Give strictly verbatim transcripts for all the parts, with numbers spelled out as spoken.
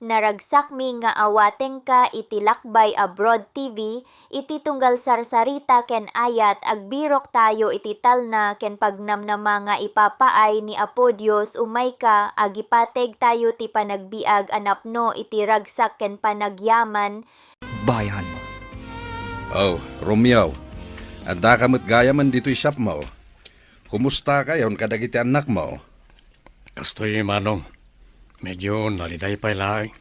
Naragsakmi nga awatengka iti Lakbay Abroad T V, iti tunggal sarsarita ken ayat, agbiroktayo iti talna ken pagnamnama nga ipapaay ni Apo Dios. Umayka, agipategtayo ti panagbiag a napno iti ragsak ken panagyaman. Bayan. Oh, Romeo. Addaka met gayamen ditoy shopmo. Kumustakayon kadagiti annakmo? Kastoy, Manong. Medyo naliday pay laeng.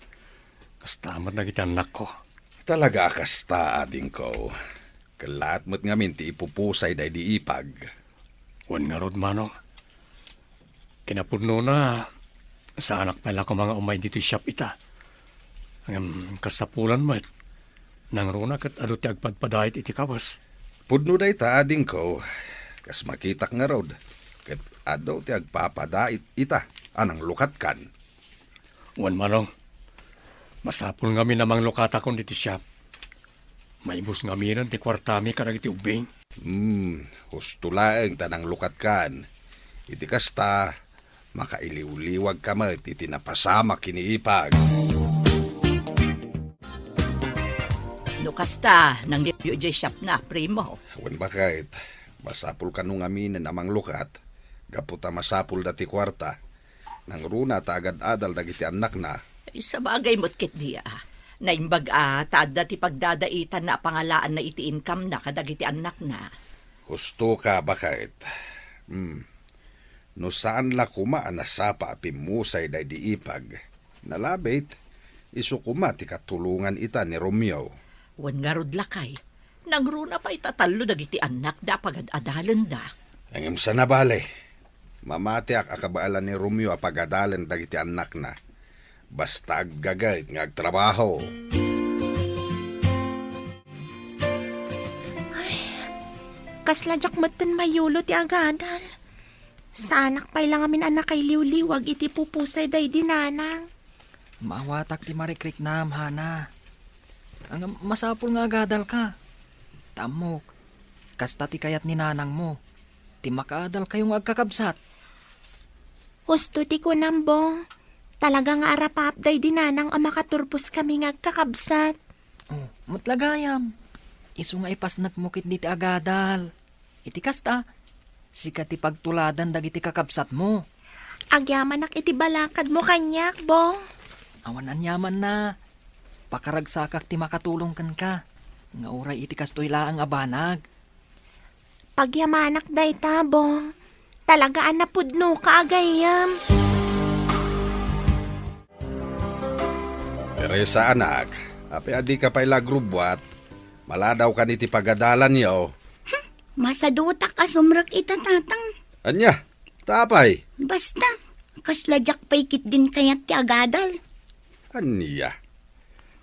Kasta met dagiti annakko. Talaga a kasta, adingko. Kellaat met ngamin ti ipupusay daydi ipag. Wen ngarud, Manong. Kinapudnona, saanak pay la koma nga umay ditoy shop ita. Ngem kasapulan met, nangruna ket adu ti agpadpadait iti kawes. Pudno dayta, adingko, kas makitak ngarud, ket adu ti agpapadait ita a nanglukatkan. Wen, Manong, masapul ngamin a manglukatakon ditoy shop. Maibus ngaminen ti kuartami kadagiti ubbing. Hmm, husto laeng ta nanglukatkan. Iti kasta, makailiwliwagka met iti napasamak ken ni ipag. No kasta, nangliwliw diay shopna, primo. Wen, baket, masapul kano ngaminen a manglukat, gapu ta masapulda ti kuarta. Nangruna ta agad-adal dagiti annakna. Ay, sabagay met ketdi a. Naimbag a ta adda ti pagdadaitanna a pangalaanna iti income-na kadagiti annakna. Hustoka, baket. Hmm. No saan la koma a nasapa a pimmusay daydi ipag, nalabit, isu koma ti katulongan ita ni Romeo. Wen ngarud, lakay, nangruna pay ta tallo dagiti annakda a pagad-adalenda. Ngem saan a bale, mamatiak a kabaelan ni Romeo a pagadalen dagiti annakna. Basta aggagayt nga agtrabaho. Ay, kasla diak metten mayulo ti agadal. Saanak pay la ngamin a nakailiwliwag iti pupusay daydi nanang. Maawatak ti marikriknam, Hana. Ngem masapul nga agadalka. Ta ammok, kasta ti kayat ni nanangmo, ti makaadalkayo nga agkakabsat. Husto ti kunam, Bong. Talaga nga arapaap daydi nanang a makaturposkami nga agkakabsat. Oh, met la gayam. Isu nga ipasnekmo ketdi ti agadal. Iti kasta, sika ti pagtuladan dagiti kakabsatmo. Agyamanak iti balakadmo kaniak, Bong. Awan aniamanna. Pakaragsakak ti makatulong kenka, nga uray iti kastoy laeng a banag. Pagyamanak dayta, Bong. Talaga a napudnoka a gayyem. Teresa, anak, apay a dika pay la agrubbuat? Maladawkan iti pagadalanyo. Hmm, masadutak a sumrek ita, Tatang. Ania? Ta apay? Basta, kasla diak pay ketdin kayat ti agadal. Ania?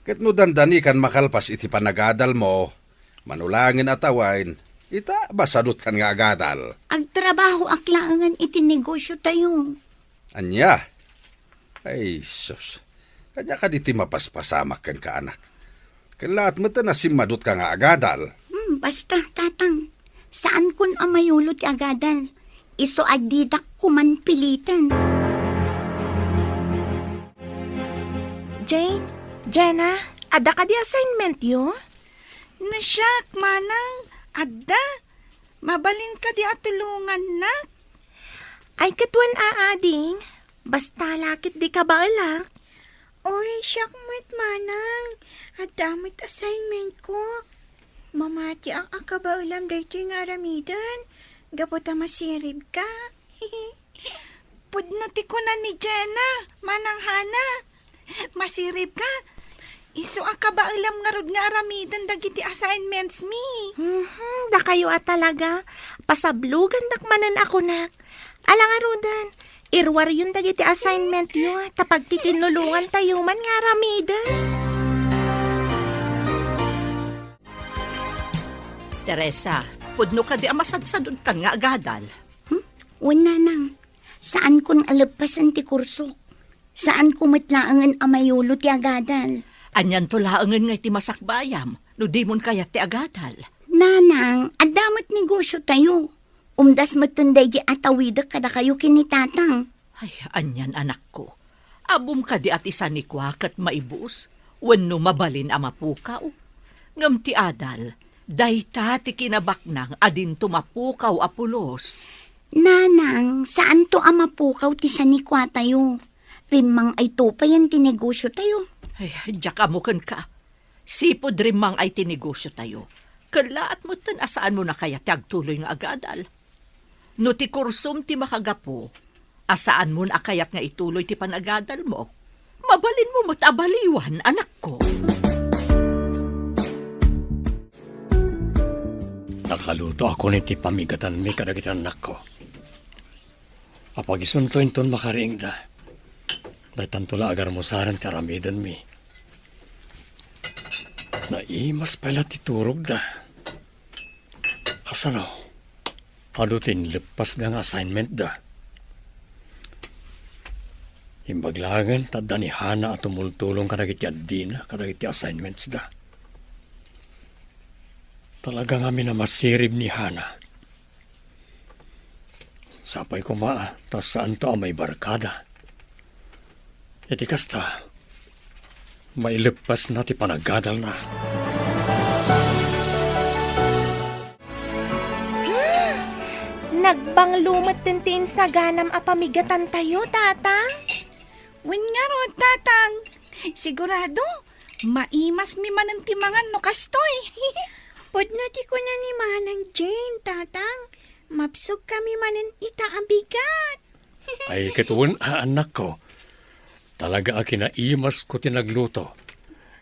Ket no dandani kan makalpas iti panagadalmo, mano laengen a tawen, ita, masadutkan nga agadal. Agtrabahoak laengen iti negosiotayo. Ania? Ay, sus. Ania kadi ti mapaspasamak kenka, anak? Kellaat met a simmadutka nga agadal. Hmm, basta, Tatang. Saankon a mayulo ti agadal. Isu a didak koman piliten. Jane, Jenna, adda kadi assignmentyo? Nasiak, Manang, adda. Mabalin kadi a tulongannak? Ay, ket wen a, ading. Basta la ket dika baelak. Uray siak met, Manang. Adda met assignmentko. Mamatiak a kabaelam daytoy nga aramiden. Gapu ta masiribka. Pudno ti kuna ni Jenna, Manang Hana. Masiribka. Isu a kabaelam ngarud nga aramiden dagiti assignmentsmi. Mhm, dakayo a talaga. Pasablogandak manen a kunak. Ala ngaruden, iruaryon dagiti assignmentyo, ta pagtitinnulongantayo man nga aramiden. Teresa, pudno kadi a masadsadutkan nga agadal? Hmm? Wen, Nanang. Saankon a leppasen ti kursok. Saanko met laengen a mayulo ti agadal. Anianto laengen nga iti masakbayam no dimon kayat ti agadal? Nanang, adda met negosiotayo. Umdas metten daydi a tawidek kadakayo ken ni Tatang. Ay, anian, anakko. Ammom kadi a ti sanikua ket maibus wenno mabalin a mapukaw? Ngem ti adal, dayta ti kinabaknang a dinto mapukaw a pulos. Nanang, saanto a mapukaw ti sanikuatayo. Rimmang-ayto payen ti negosiotayo. Ay, diak ammo kenka. Sipud rimmang-ay ti negosiotayo, kellaat metten a saanmon a kayat ti agtuloy nga agadal. No ti kursom ti makagapu, a saanmon a kayat nga ituloy ti panagadalmo, mabalinmo met a baliwan, anakko. Nakalutoakon iti pamigatanmi kadagiti annakko. Apagisunto inton makariingda. Daytanto la agarmusaren ti aramidenmi. Naimas pay la ti turogda. Kasano? Adu ti inleppasda nga assignmentda? Imbag laengen ta adda ni Hana a tumultulong kadagiti addina kadagiti assignmentsda. Talaga ngamin a masirib ni Hana. Sapay koma ta saanto a maibarkada. Iti kasta, maileppasna ti panagadalna. Hmm. Nagbanglo metten ti insaganam a pamigatantayo, Tatang. Wen ngarud, Tatang. Sigurado, maimasmi manen ti mangan no kastoy. Pudno ti kuna ni Manang Jane, Tatang. Mabsogkami manen ita a bigat. Ay, ket wen a, annakko. Talaga a kinaimasko ti nagluto.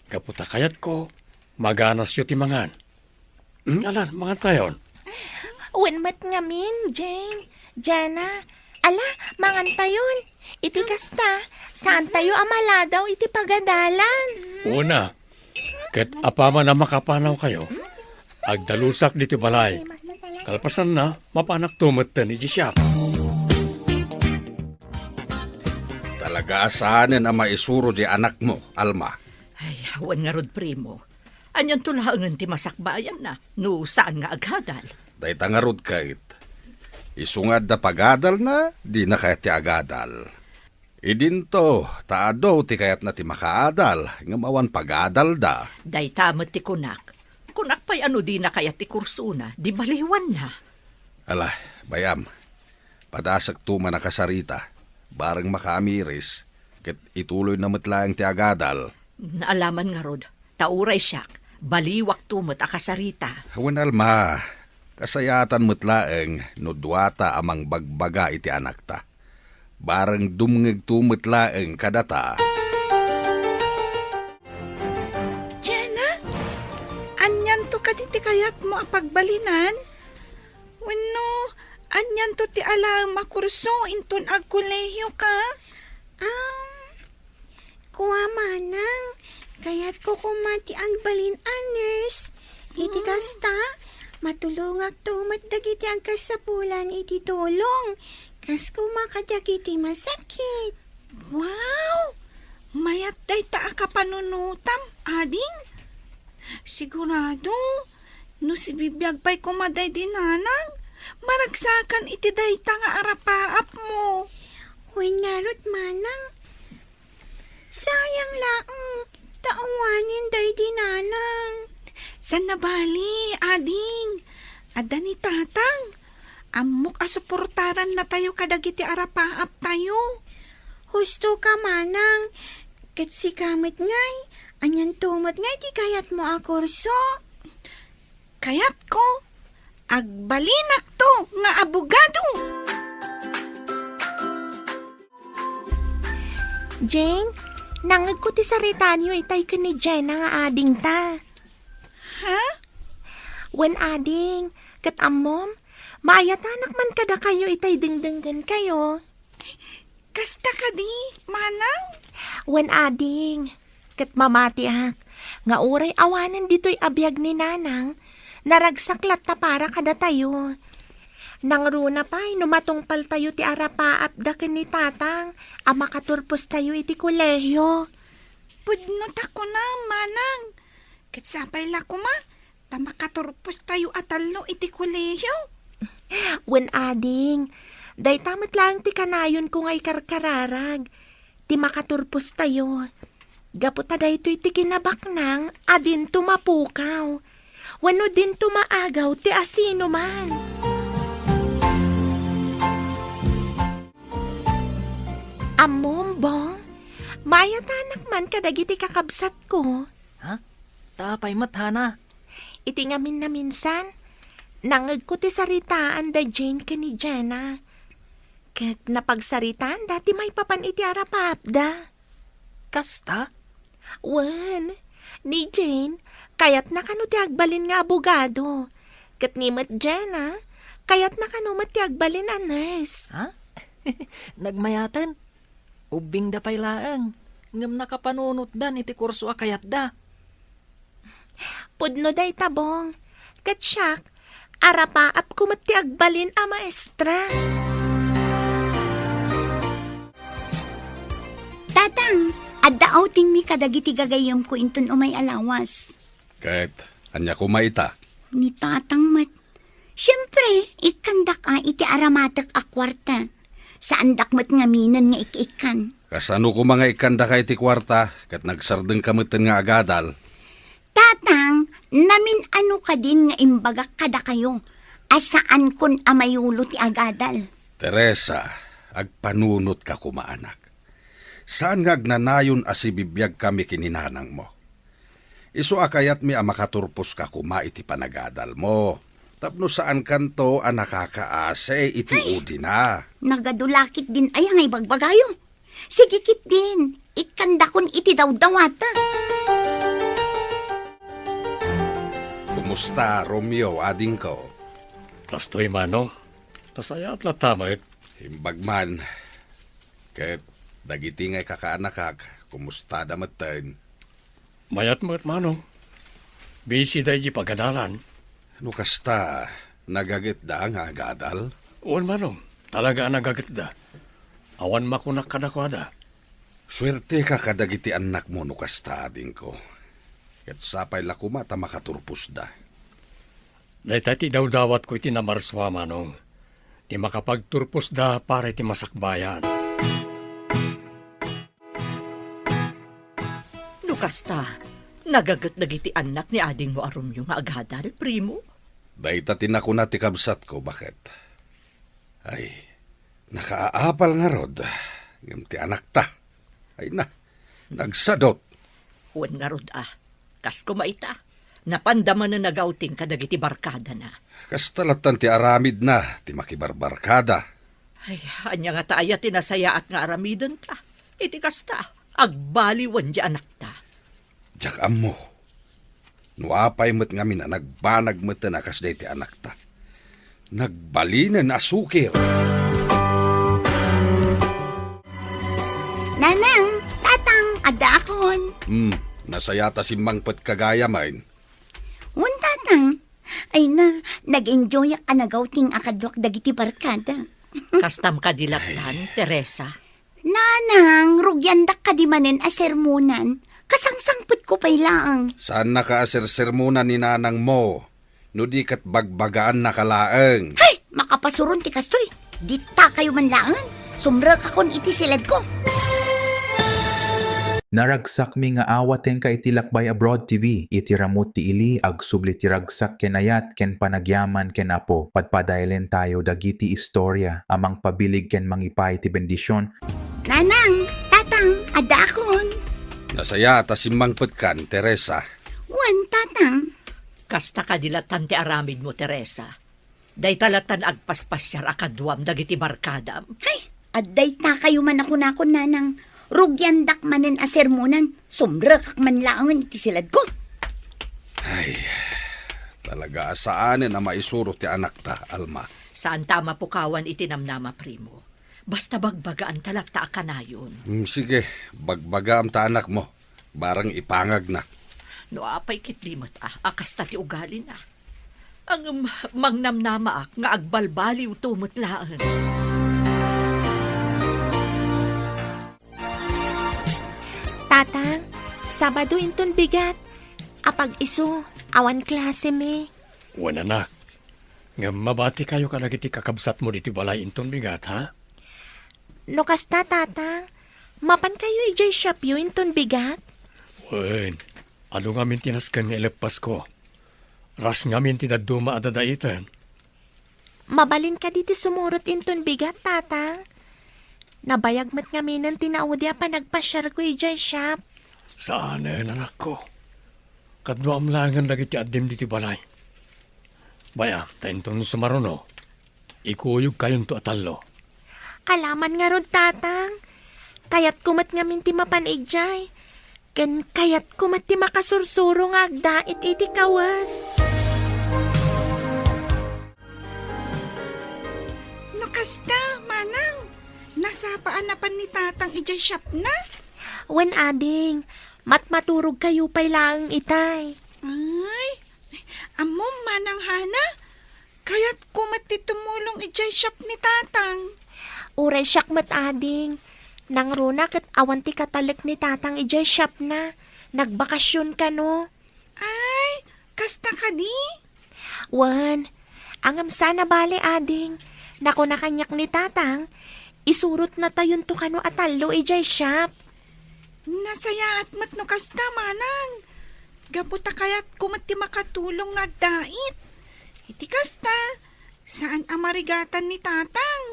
Gapu ta kayatko, maganasyo ti mangan. Hmm, alan, mangantayon. Wen met ngamin, Jane. Jana, ala, mangantayon. Iti kasta, saantayo a maladaw iti pagadalan. Una, ket apaman a makapanawkayo, agdalusak ditoy balay. Kalpasanna, mapanakto metten idiay siak. Talaga a saanen a maisuro diay anakmo, Alma. Ay, wen ngarud, primo. Anianto laengen ti masakbayanna no saan nga agadal? Dayta ngarud ket, isu nga adda pagadalna, dina kayat ti agadal. Idinto, ta adu ti kayatna ti makaadal, ngem awan pagadalda. Dayta met ti kunak. Kunak pay a no dina kayat ti kursona, di baliwanna. Ala, bay-am, padasekto man a kasarita, bareng makaamiris, ket ituloyna met laeng ti agadal. Naalaman ngarud, ta uray siak, baliwakto met a kasarita. Wen, Alma, kasayaatan met laeng no duata a mangbagbaga iti anakta. Bareng dumngegto met laeng kadata. Jana, anianto kadi ti kayatmo a pagbalinan? Wenno, anianto ti alaem a kurso inton agkolehioka? Um, Kua, Manang, kayatko koma ti agbalin a nurse. Iti kasta, matulongakto met dagiti agkasapulan iti tulong, kas koma kadagiti masakit. Wow! Mayat dayta a kapanunotam, ading. Sigurado, no sibibiag pay koma daydi nanang, maragsakan iti dayta nga arapaapmo. Wen ngarud, Manang, Sayang laeng, ta awanen daydi nanang. Saan a bali, ading. Adda ni tatang. Ammok a suportarannatayo kadagiti arapaaptayo. Husto ka, Manang. Ket sika met ngay, anianto met ngay ti kayatmo a kurso? Kayatko, agbalinakto nga abogado. Jane, nangngegko ti saritaanyo itay ken ni Jenna nga adingta. Ha? Wen, ading, ket ammom, maayatanak man kadakayo itay dengdenggenkayo. Kasta kadi, Manang? Wen, ading, ket mamatiak nga uray awanen ditoy a biag ni Nanang, naragsak latta para kadatayo. Nangruna pay no matungpaltayo ti arapaapda ken ni Tatang a makaturpostayo iti kolehio. Pudno ta kunam, Manang, ket sapay la koma ta makaturpostayo a tallo iti kolehio. Wen, ading, dayta met laeng ti kanayonko nga ikarkararag. ti makaturpostayo. Gapu ta daytoy ti kinabaknang a dinto mapukaw wenno dinto maagaw ti asinoman. Ammom, Bong, maayatanak man kadagiti kakabsatko. Ha? Ta apay met, Hana? Iti ngamin a minsan, nangngegko ti saritaan da Jane ken ni Jenna. Ket napagsaritaanda ti maipapan iti arapaapda. Kasta? Wen, ni Jane, kayatna kano ti agbalin nga abogado. Ket ni met Jenna, kayatna kano met ti agbalin a nurse. Ha? Nagmayaten? Ubbingda pay laeng, ngem nakapanunotdan iti kurso a kayatda. Pudno dayta, Bong. Ket siak, arapaapko met ti agbalin a maestra. Tatang, adda outingmi kadagiti gagayyemko inton umay a lawas. Ket ania koma ita? Ni Tatang met. Siempre, ikkandak a iti aramatek a kuarta. Saandak met ngaminen nga ik-ikkan. Kasano koma nga ikkandaka iti kuarta ket nagsardengka metten nga agadal? Tatang, namin-ano kadin nga imbagak kadakayo a saankon a mayulo ti agadal? Teresa, agpanunotka koma, anak. Saan nga agnanayon a sibibiagkami ken ni nanangmo. Isu a kayatmi a makaturposka koma iti panagadalmo, tapno saankanto a nakakaasi iti Ay! Udina. Nagadu la ketdin aya nga ibagbagayo? Sige ketdin, ikkandakon iti dawdawatek. Kumusta, Romeo, adingko? Kastoy, Manong. Nasayaat latta met. Imbag man. Ket dagiti nga ikakaanakak, kumustada metten? Mayat met, Manong. Busy da iti pagadalan. No kasta, nagagetda nga agadal? Wen, Manong. Talaga a nagagetda. Awan makunak kadakuada. Suerteka kadagiti annakmo no kasta, adingko. Ket sapay la koma ta makaturposda. Dayta ti dawdawatko iti namarsua, Manong. Ti makapagturposda para iti masakbayan. No kasta, nagaget dagiti annak ni adingmo a Romeo nga agadal, primo? Dayta ti nakuna ti kabsatko, baket. Ay, nakaapal ngarud, ngem ti anakta. Ay na, nagsadot. Wen ngarud a, kas koma ita, napanda manen nagawting kadagiti barkadana. Kasta lattan ti aramidna ti makibarbarkada. Ay, ania ngata aya ti nasayaat nga aramidenta? Iti kasta, agbaliwen ti anakta. Diak ammo. No apay met ngamin a nagbanag metten a kasdiay ti anakta. Nagbalinen a sukir. Nanang, Tatang, addaakon. Hmm, nasayaat a simmangpetka gayam. Wen, Tatang. Ay na, nag-enjoyak a nagawting a kaduak dagiti barkada. Kastam kadi lattan, Ay. Teresa? Nanang, rugiandak kadi manen a sermonan. Kasangsangpetko pay laeng. Saannaka a sersermonan ni nanangmo, no di ket bagbagaannaka laeng. Hay! Makapasuron ti kastoy. Ditakayo man laeng. Sumrekakon iti siledko. Naragsakmi nga awatenka iti Lakbay Abroad T V, iti ramut ti ili, agsubli ti ragsak ken ayat, ken panagyaman ken Apo. Padpadaelen tayo dagiti istorya a mangpabilig ken mangipaay ti bendision. Nanang, Tatang, addaakon. Nasayaat a simmangpetkan, Teresa. Wen, Tatang. Kasta kadi lattan ti aramidmo, Teresa. Dayta lattan agpaspasiar a kaduam dagiti barkadam. Hay, addaytakayo man a kunakon, Nanang. Rugiandak manen a sermonan, sumrekak man laengen iti siledko. Ay, talaga a saanen a maisuro ti anakta, Alma. Saanta a mapukawan iti namnama, primo. Basta bagbagaanta latta a kanayon. Mm, sige, bagbagaam ta anakmo. Barang ipangagna. No apay ketdi met a, a kasta ti ugalina. Ngem mangnamnamaak nga agbalbaliwto met laeng. Tatang, Sabado inton bigat. Apag-isu, awan klasemi. Wen, anak. Ngem mabatikayo kadagiti kakabsatmo ditoy balay inton bigat, ha? No kasta, Tatang, Mapankayo idiay shopyo inton bigat? Wen, adu ngamin ti nasken nga ileppasko. Ras ngamin ti dadduma a dadaiten. Mabalin kadi ti sumurot inton bigat, Tatang? Nabayag met ngaminen ti naudi a panagpasiarko idiay shop. Saanen, anakko. Kaduam laengen dagiti addim ditoy balay. Bay-am, ta inton sumaruno, ikuyogkayonto a tallo. Alaman ngarud, Tatang. Kayatko met ngamin ti mapan idiay. Ken kayatko met ti makasursuro nga agdait iti kawes. No kasta, Manang, nasapa a napan ni Tatang idiay shopna? Wen, ading, matmaturogkayo pay laeng itay. Ay, ammom, Manang Hana, kayatko met ti tumulong idiay shop ni Tatang. Uray siak met, ading. Nangruna ket awan ti katalek ni Tatang idiay shopna. Nagbakasyon kano. Ay, kasta kadi? Wen, ngem saan a bale, ading. Nakuna kaniak ni Tatang, isurotnatayonto kano a tallo idiay shop. Nasayaat met no kasta, Manang. Gapu ta kayatko met ti makatulong nga agdait. Iti kasta, saan a marigatan ni Tatang.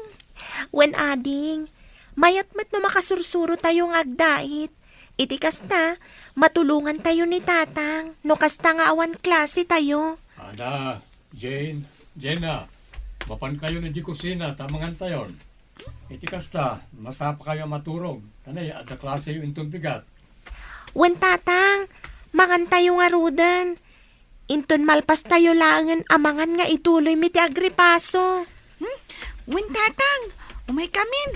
Wen, ading, mayat met no makasursurotayo nga agdait. Iti kasta, matulongantayo ni Tatang no kasta nga awan klasetayo. Ada, Jane, Jenna, mapankayon idiay kusina ta mangantayon. Iti kasta, masapakayo a maturog, ta nay, adda klaseyo inton bigat. Wen, Tatang, mangantayo ngaruden. Inton malpastayo laengen a mangan nga ituloymi ti agripaso. Hmm? Wen, Tatang, umaykamin.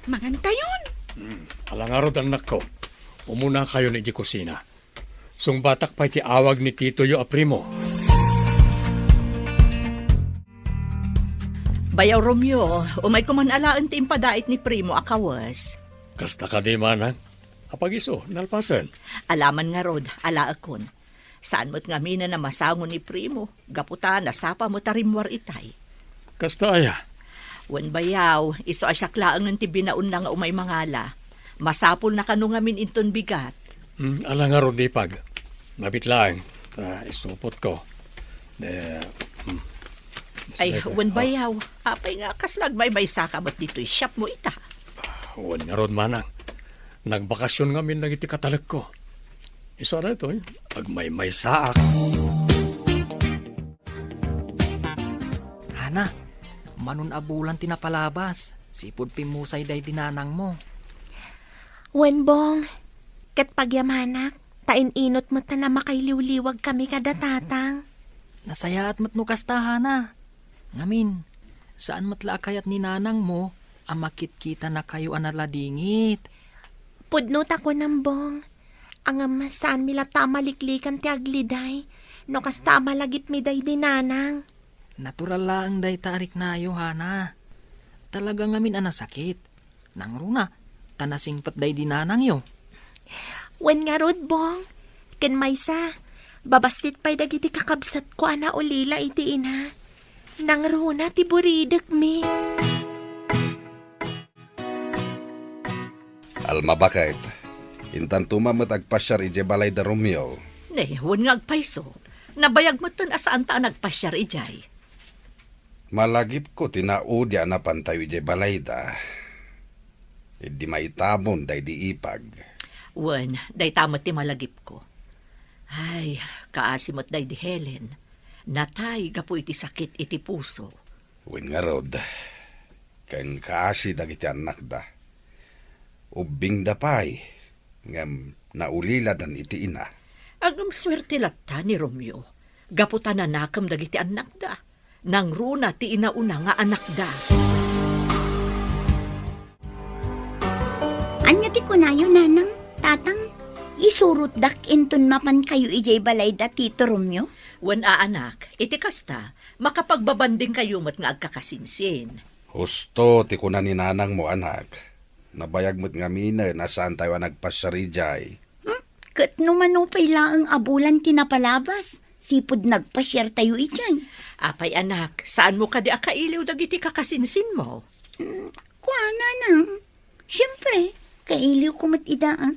Mangantayon. Hmm, ala ngarud, annakko. Umunakayon idiay kusina. Sungbatak pay ti awag ni titoyo a Primo. Bayaw Romeo, umayko man alaen ti impadait ni Primo a kawes. Kasta kadi, Manang? Apag-isu, nalpasen? Alaman ngarud, alaekon. Saan met ngaminen a masango ni Primo, gapu ta nasapa met a rimmuar itay. Kasta aya? Wen, bayaw, isu a siak laengen ti binaonna nga umay mangala. Masapulna kano ngamin inton bigat. Hmm, ala ngarud, ipag. Mabit laeng. Ta, isupotko. De, hmm. Ay, wen, bayaw. Apay nga, kasla agmaymaysaka met ditoy shopmo ita? Wen ngarud, Manang. Nagbakasyon ngamin dagiti katalekko. Isu a daytoy, agmaymaysaak. Hana, manon a bulan ti napalabas, sipud pimmusay daydi nanangmo. Wen, Bong, ket pagyamanak, ta in-inut met ta makailiwliwagkami kada Tatang. Nasayaat met no kasta, Hana. Ngamin, saan met la a kayat ni nanangmo a makitkitanakayo a naladingit. Pudno ta kunam, Bong. Ngem saanmi latta a maliklikan ti agliday no kasta a malagipmi daydi nanang. Natural laeng dayta a riknayo, Hana. Talaga ngamin a nasakit. Nangruna, ta nasingpet daydi nanangyo. Wen ngarud, Bong. Ken maysa, babassit pay dagiti kakabsatko a naulila iti ina. Nangruna ti buridekmi. Alma, baket, intanto met agpasiar idiay balay da Romeo. Ne, wen nga agpayso. Nabayag metten a saanta a nagpasiar idiay. Malagipko ti naudi a napantayo idiay balayda. Idi maitabon daydi ipag. Wen, dayta met ti malagipko. Ay, kaasi met daydi Helen. Natay gapu iti sakit iti puso. Wen ngarud, ken kaasi dagiti annakda. Ubbingda pay, ngem nauliladan iti ina. Ngem suerte latta ni Romeo, gapu ta nanakem dagiti annakda. Nangruna ti inauna nga anakda. Ania ti kunayo, Nanang, Tatang? Isurotdak inton mapankayo idiay balay da Tito Romeo? Wen a, anak, iti kasta, makapagbabandingkayo met nga agkakasinsin. Husto ti kuna ni nanangmo, anak. Nabayag met ngaminen a saantayo a nagpasiar idiay. Hmm? Ket no mano pay laeng a bulan ti napalabas, sipud nagpasiartayo idiay. Apay, anak, saanmo kadi a kailiw dagiti kakasinsinmo? Hmm, kua, Nanang. Siempre, Kailiwko met ida, a.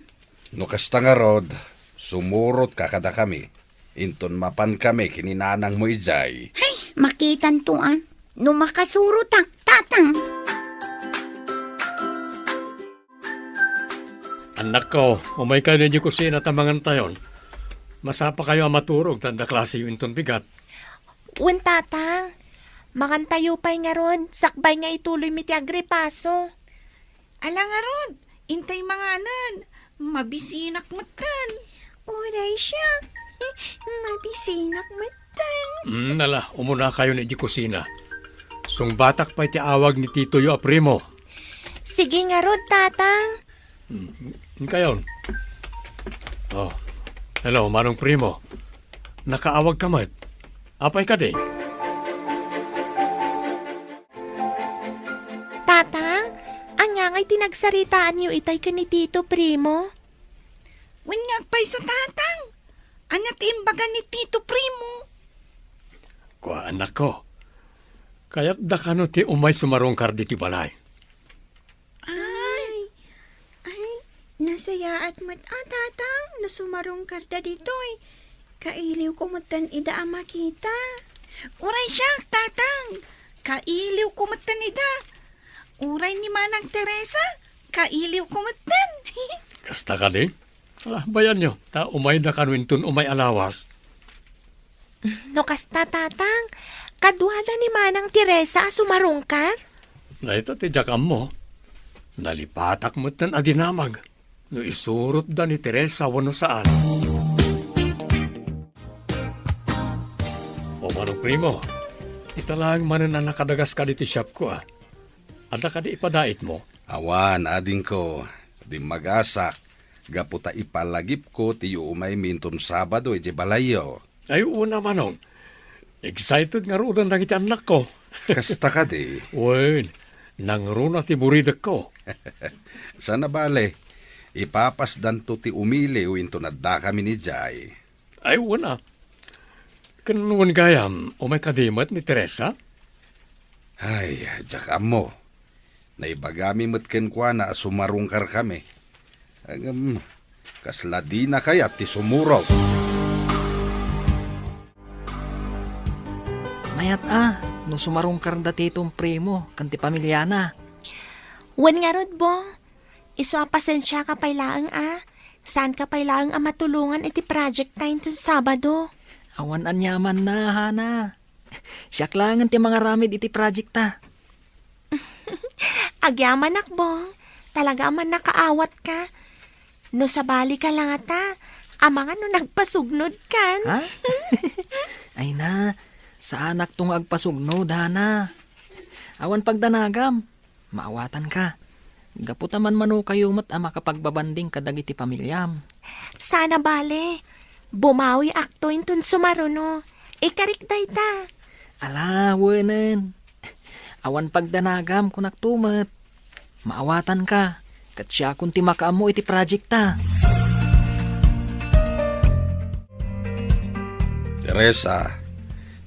No kasta ngarud, sumurotka kadakami. Inton mapankami ken ni nanangmo idiay. Hay, makitanto, a. No makasurotak, Tatang. Annakko, umaykayo idiay kusina ta mangantayon. Masapakayo a maturog ta adda klasiyo inton bigat. Wen, Tatang. Mangantayo pay ngarud, sakbay nga ituloymi ti agripaso. Ala ngarud, intay manganen. Mabisinak metten. Uray siak. Mabisinak metten. Hmm, ala, umunakayon idiay kusina. Sungbatak pay ti awag ni titoyo a Primo. Sige ngarud, Tatang. Hmm, inkayon. Oh, hello, Manong Primo. Nakaawagka met. Apay kadi? Tatang, ania ngay ti nagsaritaanyo itay ken ni Tito Primo? Wen nga agpayso, Tatang. Ania ti imbaga ni Tito Primo? Kua, annakko. Kayatda kano ti umay sumarungkar ditoy balay? Ay, ay, nasayaat met a, Tatang, no sumarungkarda ditoy. Kailiwko metten ida a makita. Uray siak, Tatang. Kailiwko metten ida. Uray ni Manang Teresa, kailiwko metten. Kasta kadi? Ala, bayanyo, ta umayda kano inton umay a lawas. No kasta, Tatang, kaduada ni Manang Teresa a sumarungkar? Dayta ti diak ammo. Nalipatak metten a dinamag no isurotda ni Teresa wenno saan. O, Manong Primo, ita laeng manen a nakadagaska ditoy shopko, a. Adda kadi ipadaitmo? Awan, adingko. Dimmagasak, gapu ta ipalagipko ti umaymi inton Sabado idiay balayyo. Ay, wen a, Manong. Excited ngaruden dagiti annakko. Kasta kadi? Wen, nangruna ti buridekko. Saan a bale, ipapasdanto ti umiliw inton addakamin idiay. Ay, wen a. Ken wen gayam, umay kadi met ni Teresa? Ay, diak ammo. Naibagami met kenkuana a sumarungkarkami. Ngem, kasla dina kayat ti sumurot. Mayat a, no sumarungkarda ti Tito Primo ken ti pamiliana. Wen ngarud, Bong. Isu a pasensiaka pay laeng a, saanka pay laeng a matulongan iti project ta inton Sabado. Awan aniamanna, Hana. Siak laengen ti mangaramid iti project ta. Agyamanak, Bong. Talaga a mannakaawatka. No sabalika la ngata, amangan no nagpasugnodkan. Ha? Ay na, saanakto nga agpasugnod, Hana. Awan pagdanagam. Maawatanka. Gapu ta manmanokayo met a makapagbabanding kadagiti pamiliam. Saan a bale, bumawiakto inton sumaruno. Ikarik dayta. Ala, wenen. Awan pagdanagam, kunakto met. Maawatanka, ket siakon ti makaammo iti project ta. Teresa,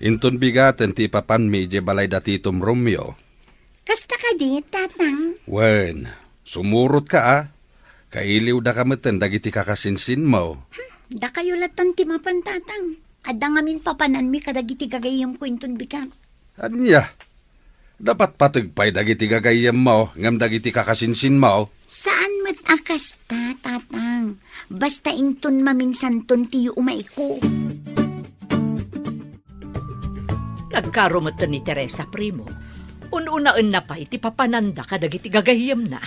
inton bigaten ti ipapanmi idiay balay da Titom Romeo. Kasta kadi, Tatang? Wen, sumurotka a. Kailiwdaka metten dagiti kakasinsinmo. Hmm, dakayo latta ti mapan, Tatang. Adda ngamin papananmi kadagiti gagayyemko inton bigat. Ania? Napatpateg pay dagiti gagayyemmo ngem dagiti kakasinsinmo? Saan met a kasta, Tatang. Basta inton maminsanton ti umayko. Nagkaro metten ni Teresa, Primo. Un-unaenna pay ti papananda kadagiti gagayyemna.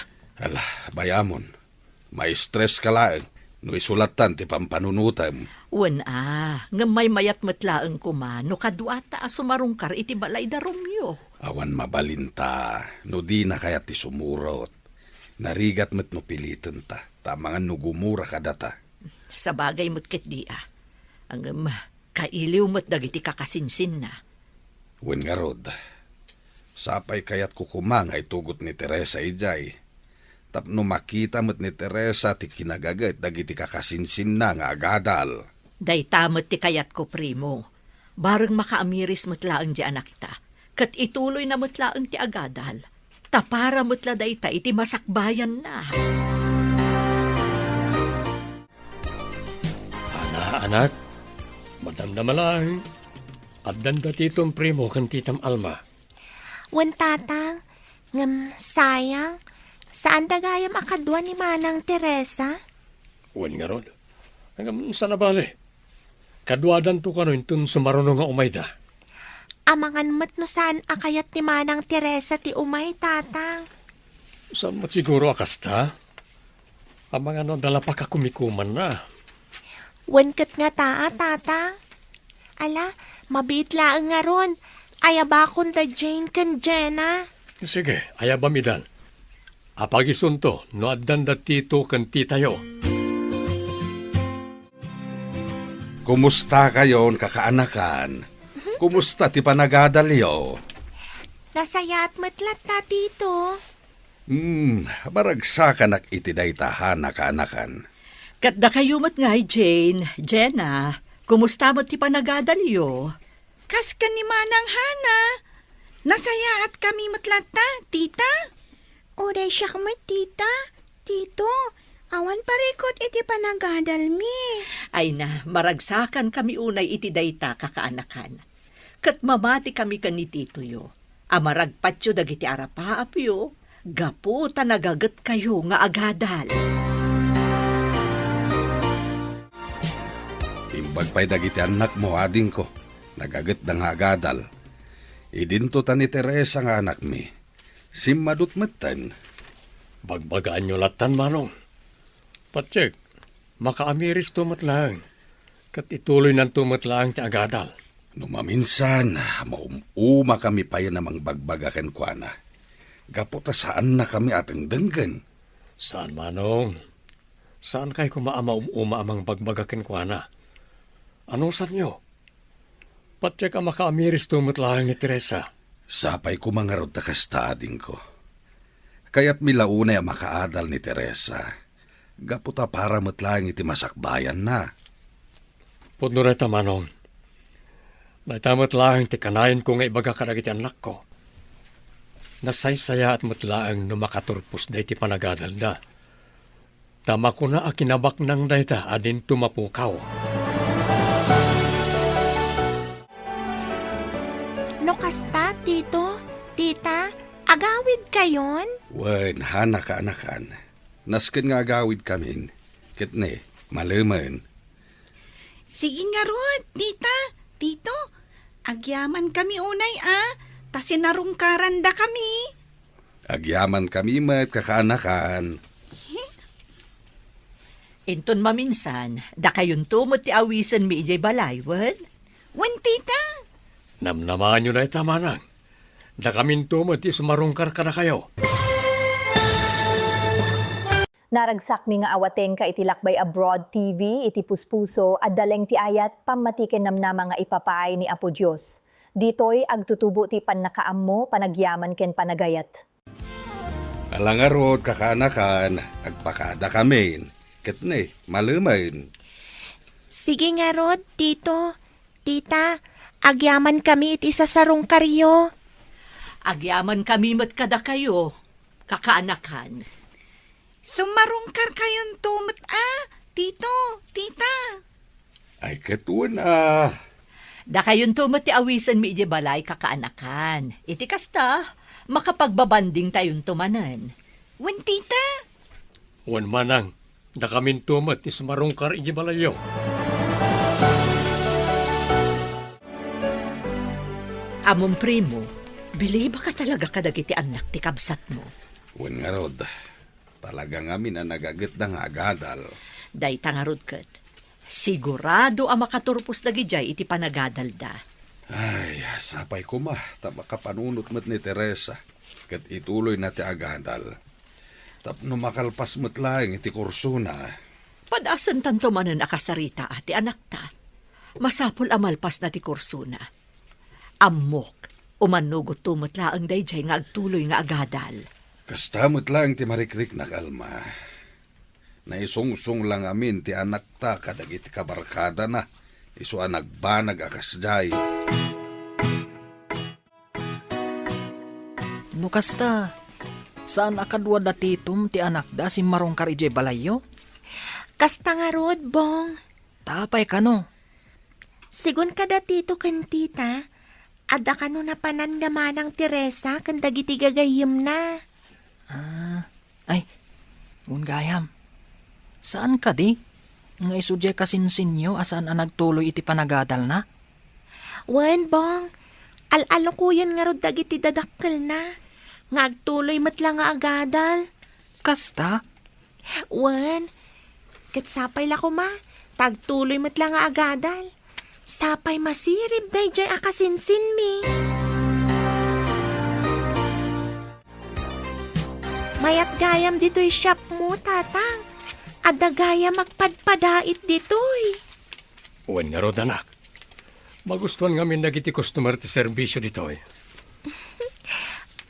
Ala, bayamon. Maistres ka laeng no isu lattan ti pampanunotem. Wen a, ngem maymayat met laeng koma no kaduata a sumarungkar iti balay da Romeo. Awan mabalinta no dina kayat ti sumurot. Narigat met no pilitenta, ta amangan no gumura kadata. Sabagay met ketdi a. Ngem, kailiw met dagiti kakasinsinna. Wen ngarud, sapay kayatko koma nga itugot ni Teresa idiay. Tapno makita met ni Teresa ti kinagaget dagiti kakasinsinna nga agadal. Dayta met ti kayatko, Primo. Bareng makaamiris met laeng ti anakta, ket ituloyna met laeng ti agadal. Ta para met la dayta iti masakbayanna. Anak, madamdama laeng, addan da titom primo ken titam Alma. Wen, Tatang, ngem sayang, saan da gayam a kadua ni Manang Teresa? Wen ngarud, ngem saan a bale. Kaduadanto kano inton sumaruno nga umayda. Amangan met no saan a kayat ni Manang Teresa ti umay, Tatang. Saan met siguro a kasta? Amangan no adda la pakakumikumanna. Wen ket ngata a, Tatang? Ala, mabiit laeng ngarud. Ayabakon da Jane ken Jenna. Sige, ayabam idan. Apagisunto no addan da tito ken titayo. Kumusta kayon, kakaanakan? Kumusta ti panagadalyo? Nasayaat met latta, tito. Hmm, maragsakanak iti dayta, Hana, kaanakan. Ket dakayo met ngay, Jane, Jenna, kumusta met ti panagadalyo? Kas ken ni Manang Hana, nasayaatkami met latta, tita. Uray siak met, tita, tito, awan parikut iti panagadalmi. Ay na, maragsakankami unay iti dayta, kakaanakan. Ket mamatikami ken ni titoyo a maragpatyo dagiti arapaapyo gapu ta nagagetkayo nga agadal. Imbag pay dagiti annakmo, adingko, nagagetda nga agadal. Idinto ta ni Teresa nga anakmi. Simmadut metten. Bagbagaanyo lattan, Manong. Patiek, makaamiristo met laeng, ket ituloynanto met laeng ti agadal. No maminsan, maum-umakami payen a mangbagbaga kenkuana, gapu ta saannakami a dengdenggen. Saan, Manong. Saankay koma a maum-uma a mangbagbaga kenkuana. Anusanyo? Patiek a makaamiristo met laeng ni Teresa. Sapay koma ngarud ta kasta, adingko. Kayatmi la unay a makaadal ni Teresa, gapu ta para met laeng iti masakbayanna. Pudno dayta, Manong. Dayta met laeng ti kanayanko nga ibaga kadagiti annakko. Nasaysayaat met laeng no makaturpos dayta panagadalda. Ta makuna a kinabaknang dayta a dinto mapukaw. No kasta, tito, tita, agawidkayon? Wen, Hana, kaanakan. Nasken nga agawidkamin, ket ne, malemen. Sige ngarud, tita, tito, agyamankami unay a, ta sinarungkarandakami. Agyamankami met, kakaanakan. Inton maminsan, dakayonto met ti awisenmi idiay balay, wen? Wen, tita. Namnamaanyo dayta, Manang. Dakaminto met ti sumarungkar kadakayo. Naragsakmi nga awatenka iti Lakbay Abroad T V, iti puspuso, adda laeng ti ayat, pammati ken namnama nga ipapaay ni Apo Dios. Ditoy agtutubo ti pannakaammo, panagyaman ken panagayat. Ala ngarud, kakaanakan, agpakadakamin, ket ne, malemen. Sige ngarud, tito, tita, agyamankami iti sasarungkaryo. Agyamankami met kadakayo, kakaanakan. Sumarungkarkayonto met a, tito, tita. Ay, ket wen a. Dakayonto met ti awisenmi idiay balay, kakaanakan. Iti kasta, makapagbabandingtayonto manen. Wen, tita. Wen, Manang, dakaminto met ti sumarungkar idiay balayyo. Amom, primo, bilibaka talaga kadagiti annak ti kabsatmo. Wen ngarud, talaga ngamin a nagagetda nga agadal. Dayta ngarud ket, sigurado a makaturpos dagidiay iti panagadalda. Ay, sapay koma ta makapanunot met ni Teresa ket ituloyna ti agadal tapno makalpas met laeng iti kursona. Padasentanto manen a kasarita ti anakta. Masapul a malpasna ti kursona. Ammok, umannogotto met laeng daydiay nga agtuloy nga agadal. Kasta met laeng ti marikriknak, Alma. Naisungsong la ngamin ti anakta kadagiti kabarkadana, isu a nagbanag a kasdiay. No kasta, saan a kadua da Titom ti anakda a simmarungkar idiay balayyo? Kasta ngarud, Bong. Kasta pay kano? Sigun kada tito ken tita, adda kano napanan nga manang Teresa ken dagiti gagayyemna. Ah, ay, wen gayam. Saan kadi nga isu diay kasinsinyo a saan a nagtuloy iti panagadalna? Wen, Bong. Al-alukoyen ngarud dagiti dadakkelna nga agtuloy met la nga agadal. Kasta? Wen, ket sapay la koma, ta agtuloy met la nga agadal. Sapay masirib daydiay a kasinsinmi. Mayat gayam ditoy shopmo, Tatang. Adda gayam agpadpadait ditoy. Wen ngarud, anak. Magustuan ngamin dagiti customer ti serbisyo ditoy.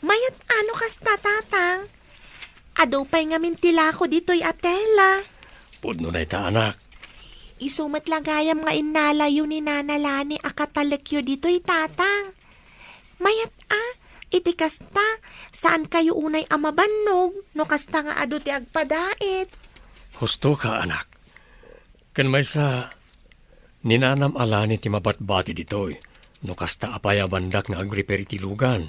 Mayat a no kasta, Tatang. Adu pay ngamin ti lako ditoy a tela. Pudno dayta, anak. Isu met la gayam nga innalayo ni Nana Lani a katalekyo ditoy, Tatang. Mayat a, iti kasta, saankayo unay a mabannog no kasta nga adu ti agpadait. Husto ka, anak. Ken maysa, ni Nanam a Lani ti mabatbati ditoy, no kasta a payabandak nga agrepair iti lugan.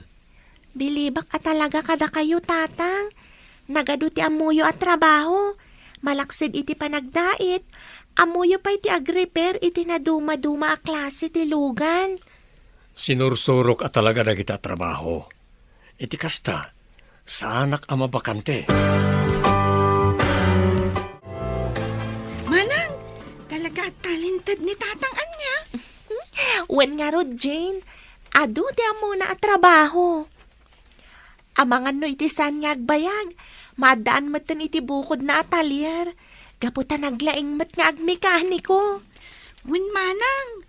Bilibak a talaga kadakayo, Tatang. Nagadu ti ammoyo a trabaho. Malaksid iti panagdait, ammoyo pay ti agrepair iti nadumaduma a klase ti lugan. Sinursurok a talaga dagita a trabaho. Iti kasta, saanak a mabakante. Manang, talaga a talented ni Tatang ania? Wen ngarud, Jane. Adu ti ammona a trabaho. Amangan no iti saan nga agbayag, maaddaan metten iti bukodna a talyer, gapu ta naglaing met nga agmekaniko. Wen manang,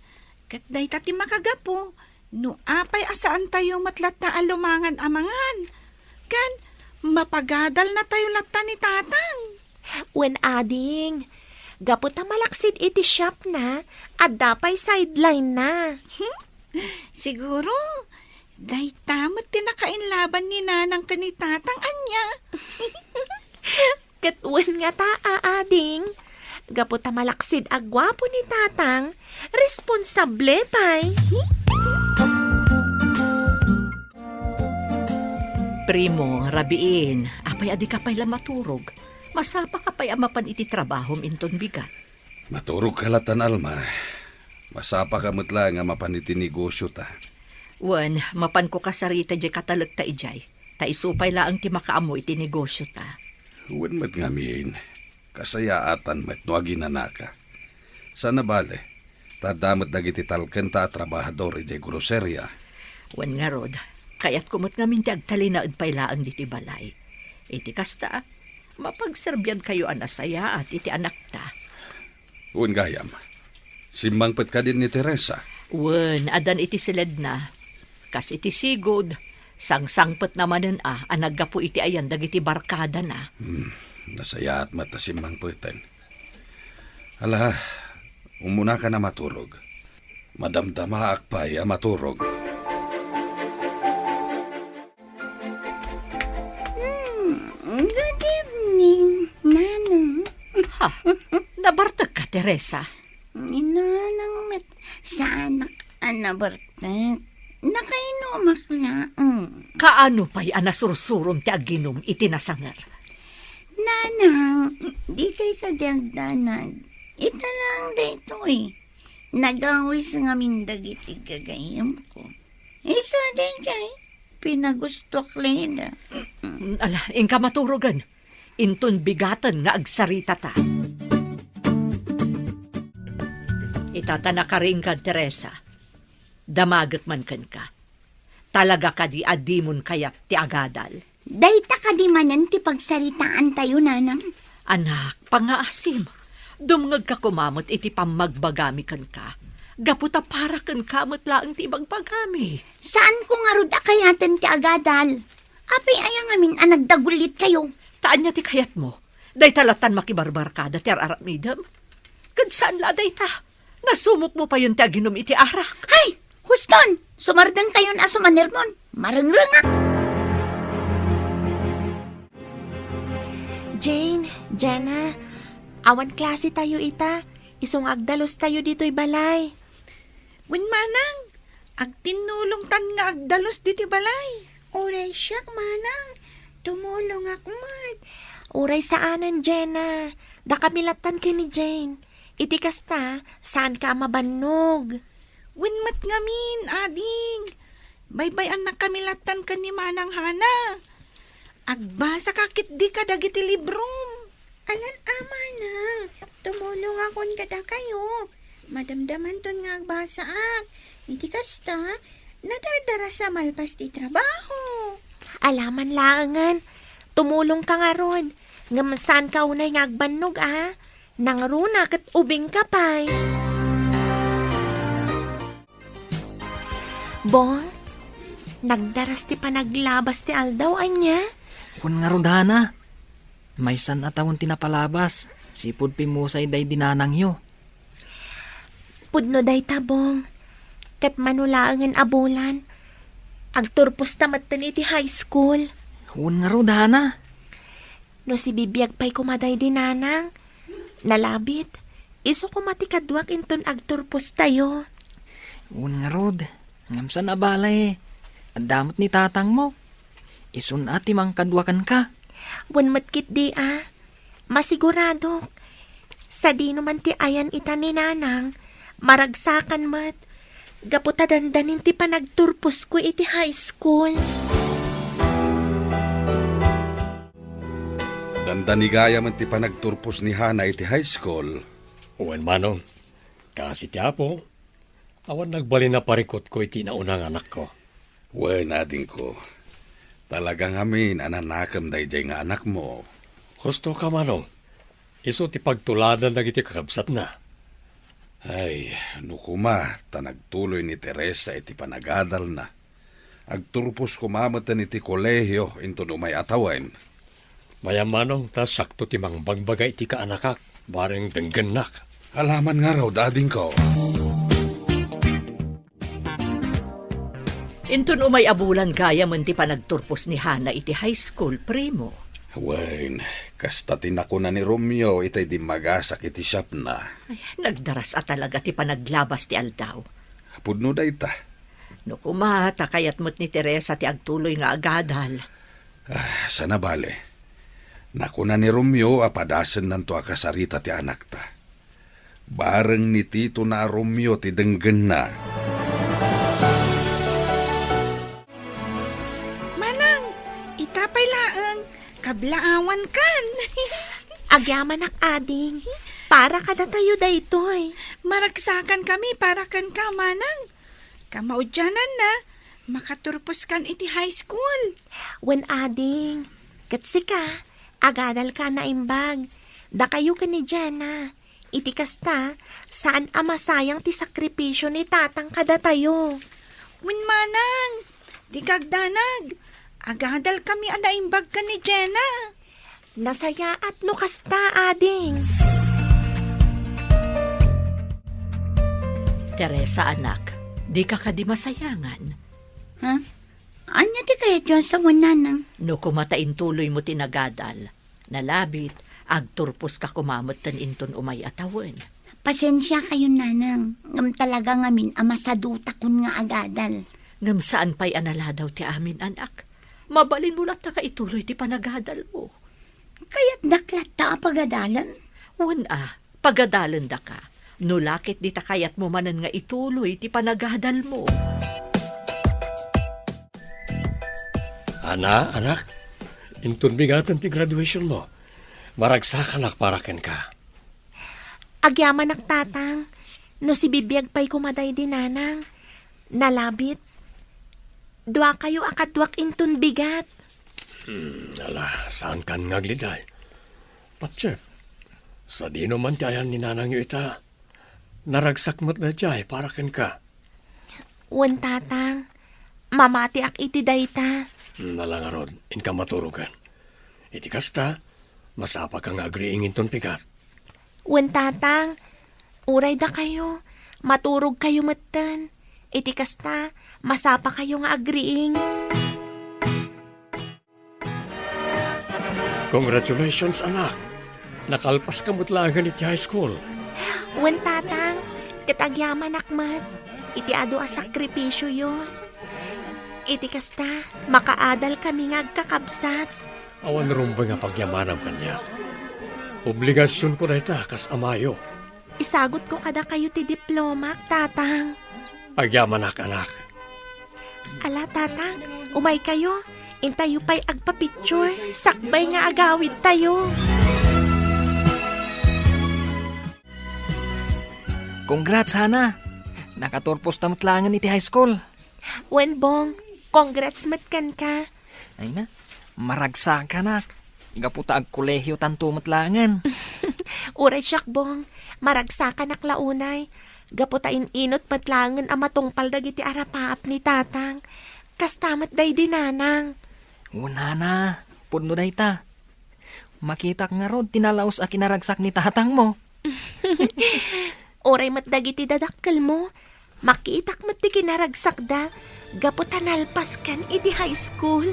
ket dayta ti makagapu, no apay a saantayo met latta a lumangan amangan, ken mapagadalnatayo latta ni Tatang. Wen ading, gapu ta malaksid iti shopna, adda pay sideline-na. Hmm? Siguro, dayta met ti nakainlaban ni Nanang ken ni Tatang ania. Ket wen ngata, a ading, gapu ta malaksid a guapo ni Tatang, responsable pay. Primo, rabiin, apay a dika pay la maturog? Masapaka pay a mapan iti trabahom inton bigat. Maturogka latan, Alma. Masapaka met laeng a mapan iti negosyota. Wen, mapanko kasarita diay katalekta idiay, ta isu pay laeng ti makaammo iti negosyota. Wen met ngamin, kasayaatan met no aginanaka. Saan a bale, ta adda met dagiti talkenta a trabahador idiay groseria. Wen ngarud, kayatko met ngamin ti agtalinaed pay laeng ditoy balay. Iti kasta, mapagserbiankayo a nasayaat iti anakta. Wen gayam, simmangpet kadin ni Teresa? Wen, addan iti siledna. Kas iti sigud, sangsangpetna manen a, a naggapu iti ayan dagiti barkadana. Hmm, nasayaat met a simmangpeten. Ala, umunakan a maturog. Madamdamaak pay a maturog. Hmm, good evening, Nanang. Ha? Nabartek ka, Teresa? Ni Nanang met, saanak a nabartek. Nakainumak laeng. Kaano pay a nasursurom ti aginum iti nasanger? Nanang, dikay kadi agdanag. Ita laeng daytoy. Nagawis ngamin dagiti gagayyemko. Isu daydiay, pinagustoak laeng. Mm, ala, inka maturogen. Inton bigaten nga agsaritata. Ita ta nakariingka, Teresa. Damagek man kenka. Talaga kadi a dimon kayat ti agadal? Dayta kadi manen ti pagsaritaantayo, Nanang? Anak, pangngaasim. Dumngegka koma met iti pammagbagami kenka. Gapu ta para kenka met laeng ti ibagbagami. Saanko ngarud a kayaten ti agadal. Apay aya ngamin a nagdagulitkayo? Ta ania ti kayatmo? Dayta latan makibarbarkada ti ar-aramidem? Ket saan la a dayta. Nasumokmo payen ti aginum iti arak. Hay! Huston! Sumardengkayon a sumanermon. Marengrengak! Jane, Jenna, awan klase tayo ita. Isu nga agdalustayo ditoy balay. Wen, manang, agtinnulongtan nga agdalus ditoy balay. Uray siak, manang, tumulongak met. Uray saanen, Jenna. Dakami lattan ken ni Jane. Iti kasta, saanka a mabannog. Wen met ngamin, ading. Baybay-annakami lattan ken ni Manang Hana. Agbasaka ketdi kadagiti librom. Alan a, manang, tumulongakon kadakayo. Madamdamanton nga agbasaak. Iti kasta, nadardarasa malpas ti trabaho. Alaman laengen, tumulongka ngarud. Ngem saanka unay nga agbannog a. Nangruna ket ubingka pay. Bong, nagdaras ti panaglabas ti aldaw, ania? Wen ngarud, Hana. Maysan a tawen ti napalabas, sipud pimmusay daydi nanangyo. Pudno dayta, Bong. Ket mano laengen a bulan, agturposta metten iti high school. Wen ngarud, Hana. No sibibiag pay koma daydi nanang, nalabit, isu koma ti kaduak inton agturpostayo. Wen ngarud, ngem saan a bale, adda met ni tatangmo. Isun a ti mangkadua kenka. Wen met ketdi a, masiguradok. Sadino man ti ayan ita ni nanang, maragsakan met. Gapu ta dandanin ti panagturposko iti high school. Dandani gayam ti panagturpos ni Hana iti high school. Wen, manong, kaasi ti Apo, awan nagbalin a parikutko iti nauna nga anakko. Wen, adingko, talaga ngamin a nanakem daydiay nga anakmo. Husto ka, manong. Isu ti pagtuladan dagiti kakabsatna. Ay, no koma ta nagtuloy ni Teresa iti panagadalna, agturpos koma metten iti kolehio inton umay a tawen. Mayam, manong, ta sakto ti mangbagbaga iti kaanakak, bareng denggennak. Alaman ngarud, adingko. Inton umay a bulan gayam ti panagturpos ni Hana iti high school, primo. Wen, kasta ti nakuna ni Romeo itay dimmagasak iti shopna. Ay, nagdaras a talaga ti panaglabas ti aldaw. Pudno dayta. No koma, ta kayat met ni Teresa ti agtuloy nga agadal. Ah, saan a bale. Nakuna ni Romeo a padasennanto a kasarita ti anakta. Bareng ni Tito na a Romeo ti denggenna. Manang, ita pay laeng, kablaawankan. Agyamanak, ading. Para kadatayo daytoy. Maragsakan kami para kenka, manang. Kamaudiananna, makaturposkan iti high school. Wen, ading. Ket sika, agadalka a naimbag. Dakayo ken ni Jenna. Iti kasta, saan a masayang ti sakripisio ni tatang kadatayo. Wen, manang, dika agdanag. Agadalkami a naimbag ken ni Jenna. Nasayaat no kasta, ading. Teresa, anak, dika kadi masayangan? Ha? Ania ti kayatyo a sawen, nanang? No koma ta intuloymo ti nagadal, nalabit, agturposka koma metten inton umay a tawen. Pasensiakayon, nanang, ngem talaga ngamin a masadutakon nga agadal. Ngem saan pay a naladaw ti amin, anak. Mabalinmo latta nga ituloy ti panagadalmo. Kayatdak latta a pagadalen? Wen a, pagadalendaka. No la ket dita kayatmo manen nga ituloy ti panagadalmo. Ana, anak, inton bigaten ti graduationmo, maragsakanak para kenka. Agyamanak, tatang, no sibibiag pay koma daydi nanang, nalabit. Duakayo a kaduak inton bigat. Hmm, ala, saankan nga agliday. Patse, sadino man ti ayan ni nanangyo ita? Naragsak met daydiay para kenka. Wen, tatang, mamatiak iti dayta. Hmm, ala ngarud, inka maturogen. Iti kasta, masapaka nga agriing inton pigat. Wen, tatang, uray dakayo, maturogkayo metten. Iti kasta, masapakayo nga agriing. Congratulations, anak! Nakalpaska met laengen iti high school. Wen, Tatang, ket agyamanak met iti adu a sakripisioyo. Iti kasta, makaadalkami nga agkakabsat. Awan rumbeng a pagyamanam kaniak. Obligasionko dayta kas amayo. Isagutko kadakayo ti diplomak, Tatang. Agyamanak, anak. Ala, Tatang, umaykayo. Intayo pay agpa-picture, sakbay nga agawidtayo. Congrats, Hana! Nakaturposta met laengen iti high school. Wen, Bong, congrats met kenka. Ay na, maragsakanak. Gapu ta agkolehiotanto met laengen. Uray siak, Bong, maragsakanak la unay. Gapu ta in-inut met laengen a matungpal dagiti arapaap ni Tatang. Kasta met daydi Nanang. Wen, Hana, pudno dayta. Makitak ngarud ti nalaus a kinaragsak ni tatangmo. Uray met dagiti dadakkelmo, makitak met ti kinaragsakda gapu ta nalpaskan iti high school.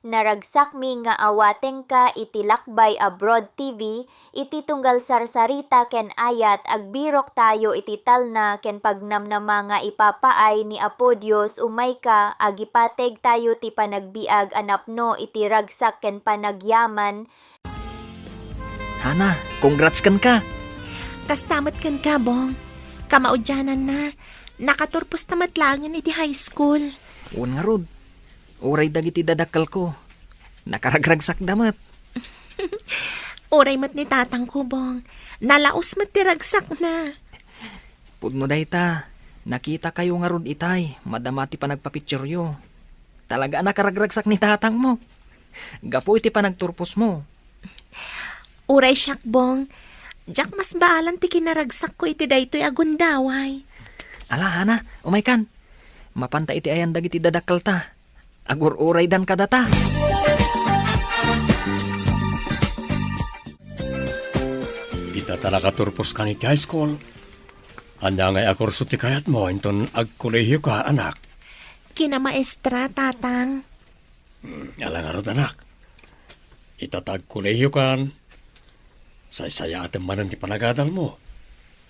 Naragsakmi nga awatengka iti Lakbay Abroad T V, iti tunggal sarsarita ken ayat, agbiroktayo iti talna ken pagnamnama nga ipapaay ni Apo Dios. Umayka, agipategtayo ti panagbiag a napno iti ragsak ken panagyaman. Hana, congrats kenka! Kasta met kenka, Bong. Kamaudiananna, nakaturposta met laengen iti high school. Wen ngarud, uray dagiti dadakkelko, nakaragragsakda met. Uray met ni tatangko, Bong. Nalaus met ti ragsakna. Pudno dayta, nakitakayo ngarud itay, madama ti panagpapictureyo. Talaga a nakaragragsak ni tatangmo. Gapu iti panagturposmo. Uray siak, Bong. Diak masbaalan ti kinaragsakko iti daytoy a gundaway. Ala, Hana, umaykan. Mapanta iti ayan dagiti dadakkelta. Agur-uraydan kadata. Ita ta nakaturposkan iti high school. Ania ngay a kurso ti kayatmo inton agkolehioka, anak? Kinamaestra, Tatang. Hmm, ala ngarud, anak. Ita ta agkolehiokan, saysayaatem manen ti panagadalmo.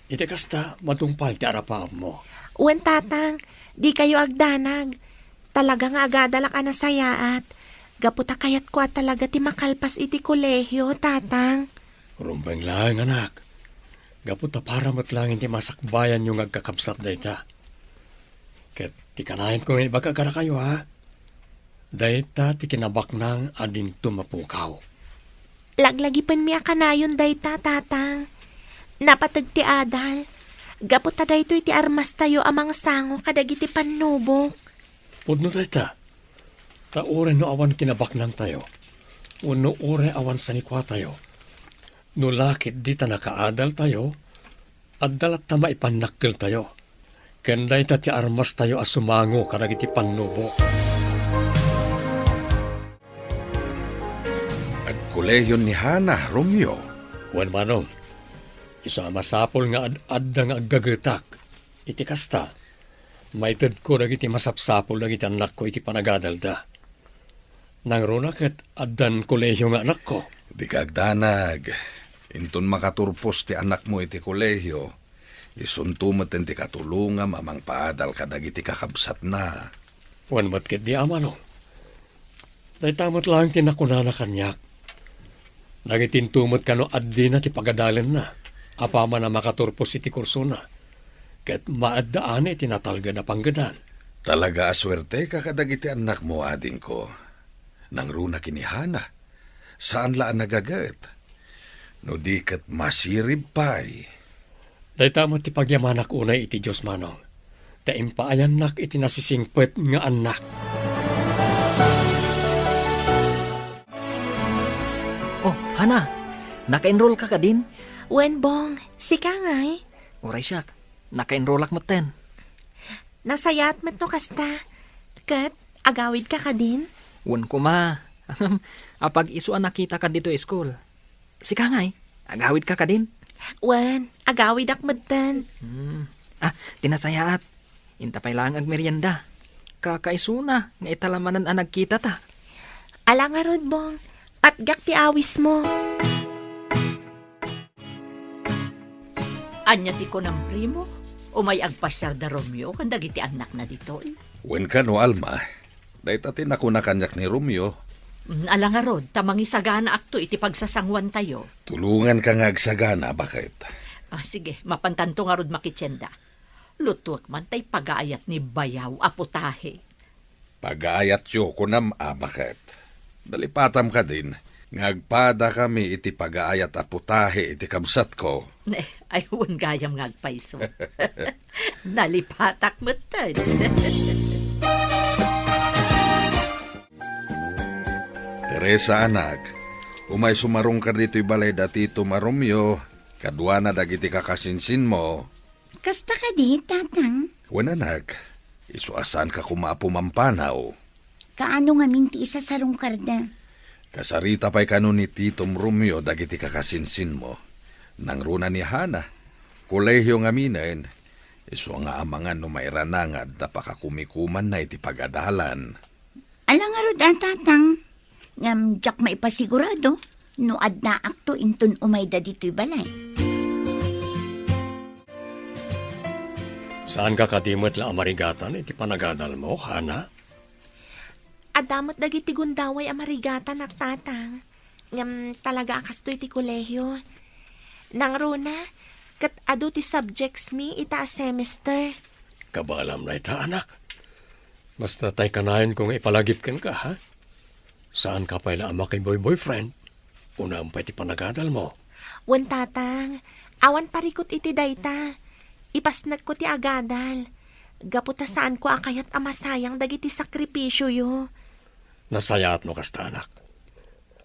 Iti kasta, matungpal ti arapaapmo. Wen, Tatang, dikayo agdanag. Talaga nga agadalak a nasayaat. Gapu ta kayatko a talaga ti makalpas iti kolehio, Tatang. Rumbeng laeng, anak. Gapu ta para met laeng iti masakbayanyo nga agkakabsat dayta. Ket ti kanayanko nga ibaga kadakayo, ha? Dayta ti kinabaknang a dinto mapukaw. Laglagipenmi a kanayon dayta, Tatang. Napateg ti adal. Gapu ta daytoy ti armastayo a mangsango kadagiti pannubok. Pudno dayta. Ta uray no awan kinabaknangtayo, wenno uray awan sanikuatayo, no la ketdi ta nakaadaltayo, adda latta maipannakkeltayo. Ken dayta ti armastayo a sumango kadagiti pannubok. Agkolehion ni Hana, Romeo. Wen, Manong, isu a masapul nga ad-adda nga aggagetak. Iti kasta, maitedko dagiti masapsapul dagiti annakko iti panagadalda. Nangruna ket addan kolehio nga anakko. Dika agdanag. Inton makaturpos ti anakmo iti kolehio, isunto metten ti katulongam a mangpaadal kadagiti kakabsatna. Wen met ketdi, Ama, no? Dayta met laeng ti nakunana kaniak. Dagiti intumet kano addina ti pagadalenna, apaman a makaturpos iti kursona, ket maaddaana iti natalged a panggedan. Talaga a suerteka kadagiti annakmo, adingko. Nangruna ken ni Hana, saan la a nagaget. No di ket masirib pay. Dayta met ti pagyamanak unay iti Dios, Manong, ta impaayannak iti nasisingpet nga annak. Oh, Hana, naka-enroll ka kadin? Wen, Bong, sika ngay? Uray siak, naka-enrollak metten. Nasayaat met no kasta. Ket, agawidka kadin? Wen koma. Apag-isu a nakitaka ditoy school. Sika ngay, agawidka kadin? Wen, agawidak metten. Hmm. Ah, ti nasayaat. Inta pay laeng agmerienda. Kakaisuna nga ita la manen a nagkitata. Ala ngarud, Bong. Patgak ti awismo. Ania ti kunam, Primo? Umay agpasiar da Romeo ken dagiti annakna ditoy? Wen kano, Alma. Dayta ti nakuna kaniak ni Romeo. Mm, ala ngarud, ta mangisaganaakto iti pagsasanguantayo. Tulonganka nga agsagana, baket. Ah, sige, mapantanto ngarud makitienda. Lutuek man tay pagaayat ni bayaw a putahe. Pagaayatyo, kunam a, baket. Nalipatam kadin nga agpadakami iti pagaayat a putahe iti kabsatko. Ne, ay, wen gayam nga agpayso. Nalipatak metten. Teresa, anak, umay sumarungkar ditoy balay da Tito Romeo, kaduana dagiti kakasinsinmo. Kasta kadi, Tatang? Wen, anak, isu a saanka koma a pumampanaw. Kaano ngamin ti isasarungkarda? Kasarita pay kano ni Titom Romeo dagiti kakasinsinmo. Nangruna ni Hana, kolehiyo ngaminen, isu nga amangan no mairanangad ta pakakumikumanna iti pagadalan. Ala ngarud a, Tatang, ngem diak maipasigurado no addaakto inton umayda ditoy balay. Saanka kadi met la a marigatan iti panagadalmo, Hana? Adda met dagiti gundaway a marigatanak, Tatang. Ngem talaga a kastoy ti kolehiyo. Nangruna, ket adu ti subjects mi ita a semester. Kabaelam dayta, anak. Basta tay kanayon ko nga ipalagip kenka, ha? Saanka pay la a makiboy-boyfriend. Unaem pay ti panagadalmo. Wen, Tatang, awan parikut iti dayta. Ipasnekko ti agadal. Gapu ta saanko a kayat a masayang dagiti sakripisioyo. Nasayaat no kasta, anak.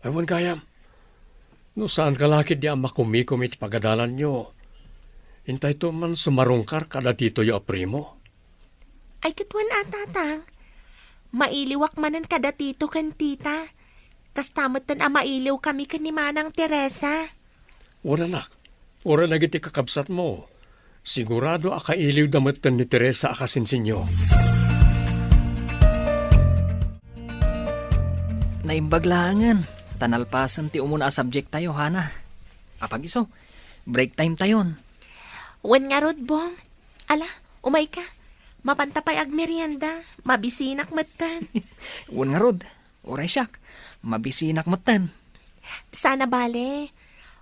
Ay, wen gayam, no saanka la ketdi a makumikom iti pagadalanyo, intayto man sumarungkar kada titoyo a Primo. Ay, ket wen a, Tatang, mailiwak manen kada tito ken tita. Kasta metten a mailiwkami ken ni Manang Teresa. Wen, anak, uray dagiti kakabsatmo, sigurado a kailiwda metten ni Teresa a kasinsinyo. Naimbag laengen, ta nalpasen ti umuna a subject tayo, Hana. Apag isu, break time tayon. Wen ngarud, Bong. Ala, umayka. Mapanta pay agmerienda. Mabisinak metten. Wen ngarud. Uray siak, mabisinak metten. Saan a bale.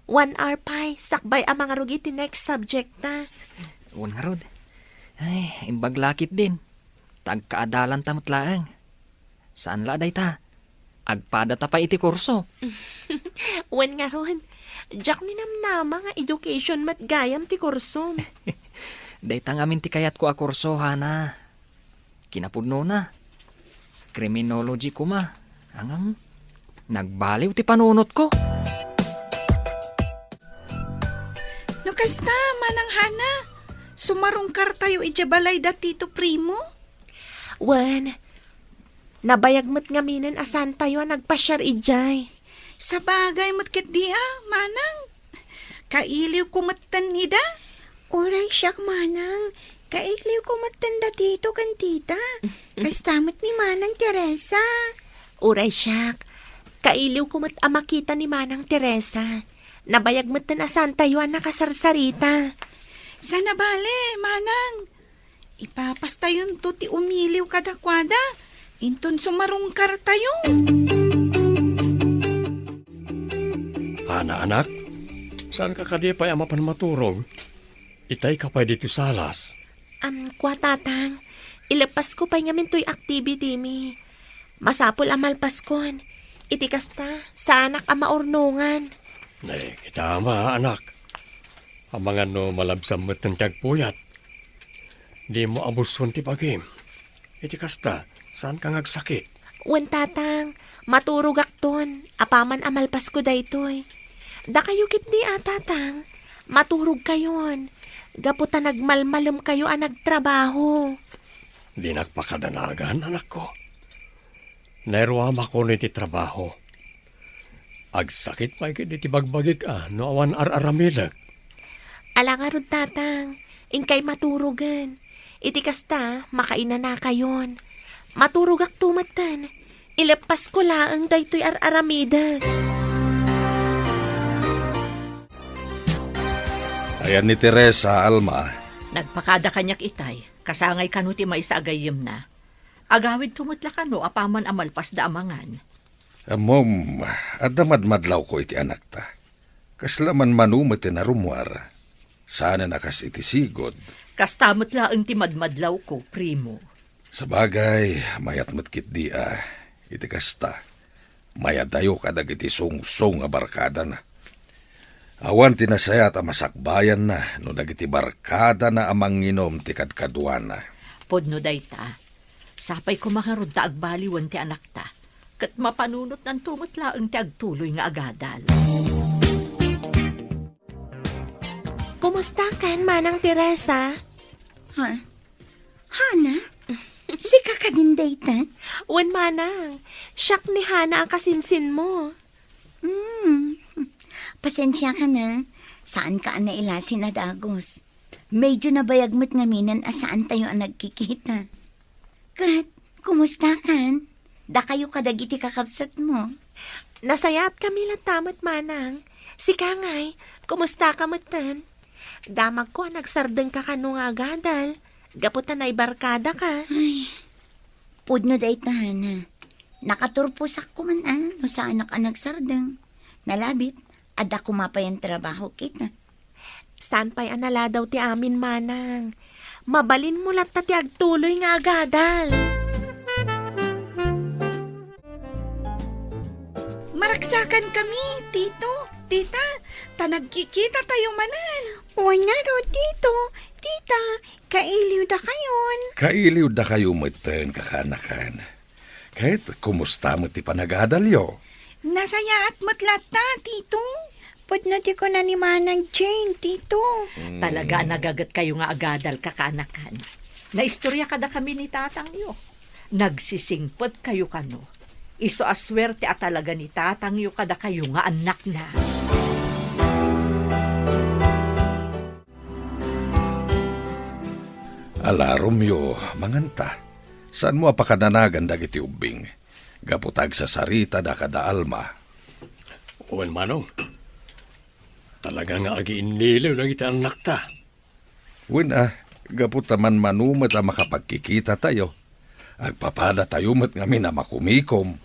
One hour pay, sakbay a mangrugit ti next subject ta. Wen ngarud. Ay, imbag la ketdin. Ta agkaadalanta met laeng. Saan la a dayta. Agpadata pay iti kurso. Wen ngarud, diak ninamnama nga education met gayam ti kursom. Dayta ngamin ti kayatko a kurso, Hana. Kinapudnona, criminology koma. Ngem, nagbaliw ti panunotko. No kasta, Manang Hana, sumarungkartayo idiay balay da Tito Primo? Wen, nabayag met ngaminen a saantayo a nagpasiar idiay. Sabagay met ketdi a, Manang. Kailiwko metten ida. Uray siak, Manang. Kailiwko metten da Tito ken Tita. Kasta met ni Manang Teresa. Uray siak. Kailiwko met a makita ni Manang Teresa. Nabayag metten a saantayo a nakasarsarita. Saan a bale, Manang. Ipapastayonto ti umiliw kadakuada, inton sumarungkartayo. Hana, anak, saanka kadi pay a mapan maturog? Itayka pay ditoy salas. Am, kua, Tatang, ileppasko pay ngamin toy activity mi. Masapul a malpaskon. Iti kasta, saanak a maurnongan. Ne, kita ama, anak. Amangan no malabsam met ti agpuyat. Dimo abuson ti bagim. Iti kasta, saanka nga agsakit? Wen, Tatang, maturogakton, apaman a malpasko daytoy. Dakayo ketdi a, Tatang, maturogkayon, gapu ta nagmalmalemkayo a nagtrabaho. Dinak pakadanagan, anakko. Nairuamakon iti trabaho. Agsakit pay ketdi ti bagbagik a no awan ar-aramidek. Ala ngarud, Tatang, inkay maturogen. Iti kasta, makainanakayon. Maturogakto metten. Ileppasko laeng daytoy ar-aramidek. Ayan ni Teresa, Alma. Nagpakada kaniak itay, kasangay kano ti maysa a gayyemna. Agawidto met la kano apaman a malpasda a mangan. Ammom, adda madmadlawko iti anakta. Kasla manmano met ti narummuar. Saanen a kas iti sigud. Kasta met laeng ti madmadlawko, primo. Sabagay, mayat met ketdi a, iti kasta, mayadayo kadagiti sungsong a barkadana. Awan ti nasayaat a masakbayanna no dagiti barkadana a manginum ti kadkaduana. Pudno dayta. Sapay koma ngarud ta agbaliwen ti anakta, ket mapanunotnanto met laeng ti agtuloy nga agadal. Kumustakan, Manang Teresa? Ha? Hana? Sika kadin dayta? Wen, Manang. Siak ni Hana a kasinsinmo. Hmm. Pasensiaka na. Saanka a nailasin a dagus. Medyo nabayag met ngaminen a saantayo a nagkikita. Ket, kumustakan? Dakayo kadagiti kakabsatmo? Nasayaatkami latta met, Manang. Sika ngay, kumustaka metten? Damagko a nagsardengka kano nga agadal, gapu ta naibarkadaka. Ay, pudno dayta, Hana. Nakaturposak koma a no saanak a nagsardeng. Nalabit, adda koma pay a trabaho kita. Saan pay a naladaw ti amin, Manang. Mabalinmo latta ti agtuloy nga agadal. Maragsakan kami, Tito, Tita, ta nagkikita tayo manen. Wen ngarud, Tito, Tita, kailiw dakayon. Kailiw dakayo metten, kakaanakan. Ket kumusta met ti panagadalyo? Nasayaat met latta, Tito. Pudno ti kuna ni Manang Jane, Tito. Mm. Talaga a nagaget kayo nga agadal, kakaanakan. Naistorya kadakami ni tatangyo. Nagsisingpet kayo kano. Isu a suerte a talaga ni tatangyo kadakayo nga annakna. Ala, Romeo, manganta. Saanmo a pakadanagan dagiti ubbing? Gapu ta agsasaritadaka kada Alma. Wen, Manong. Talaga nga agiinniliw dagiti annakta. Wen a, gapu ta manmano met a makapagkikitatayo, agpapadatayo met ngamin a makumikom.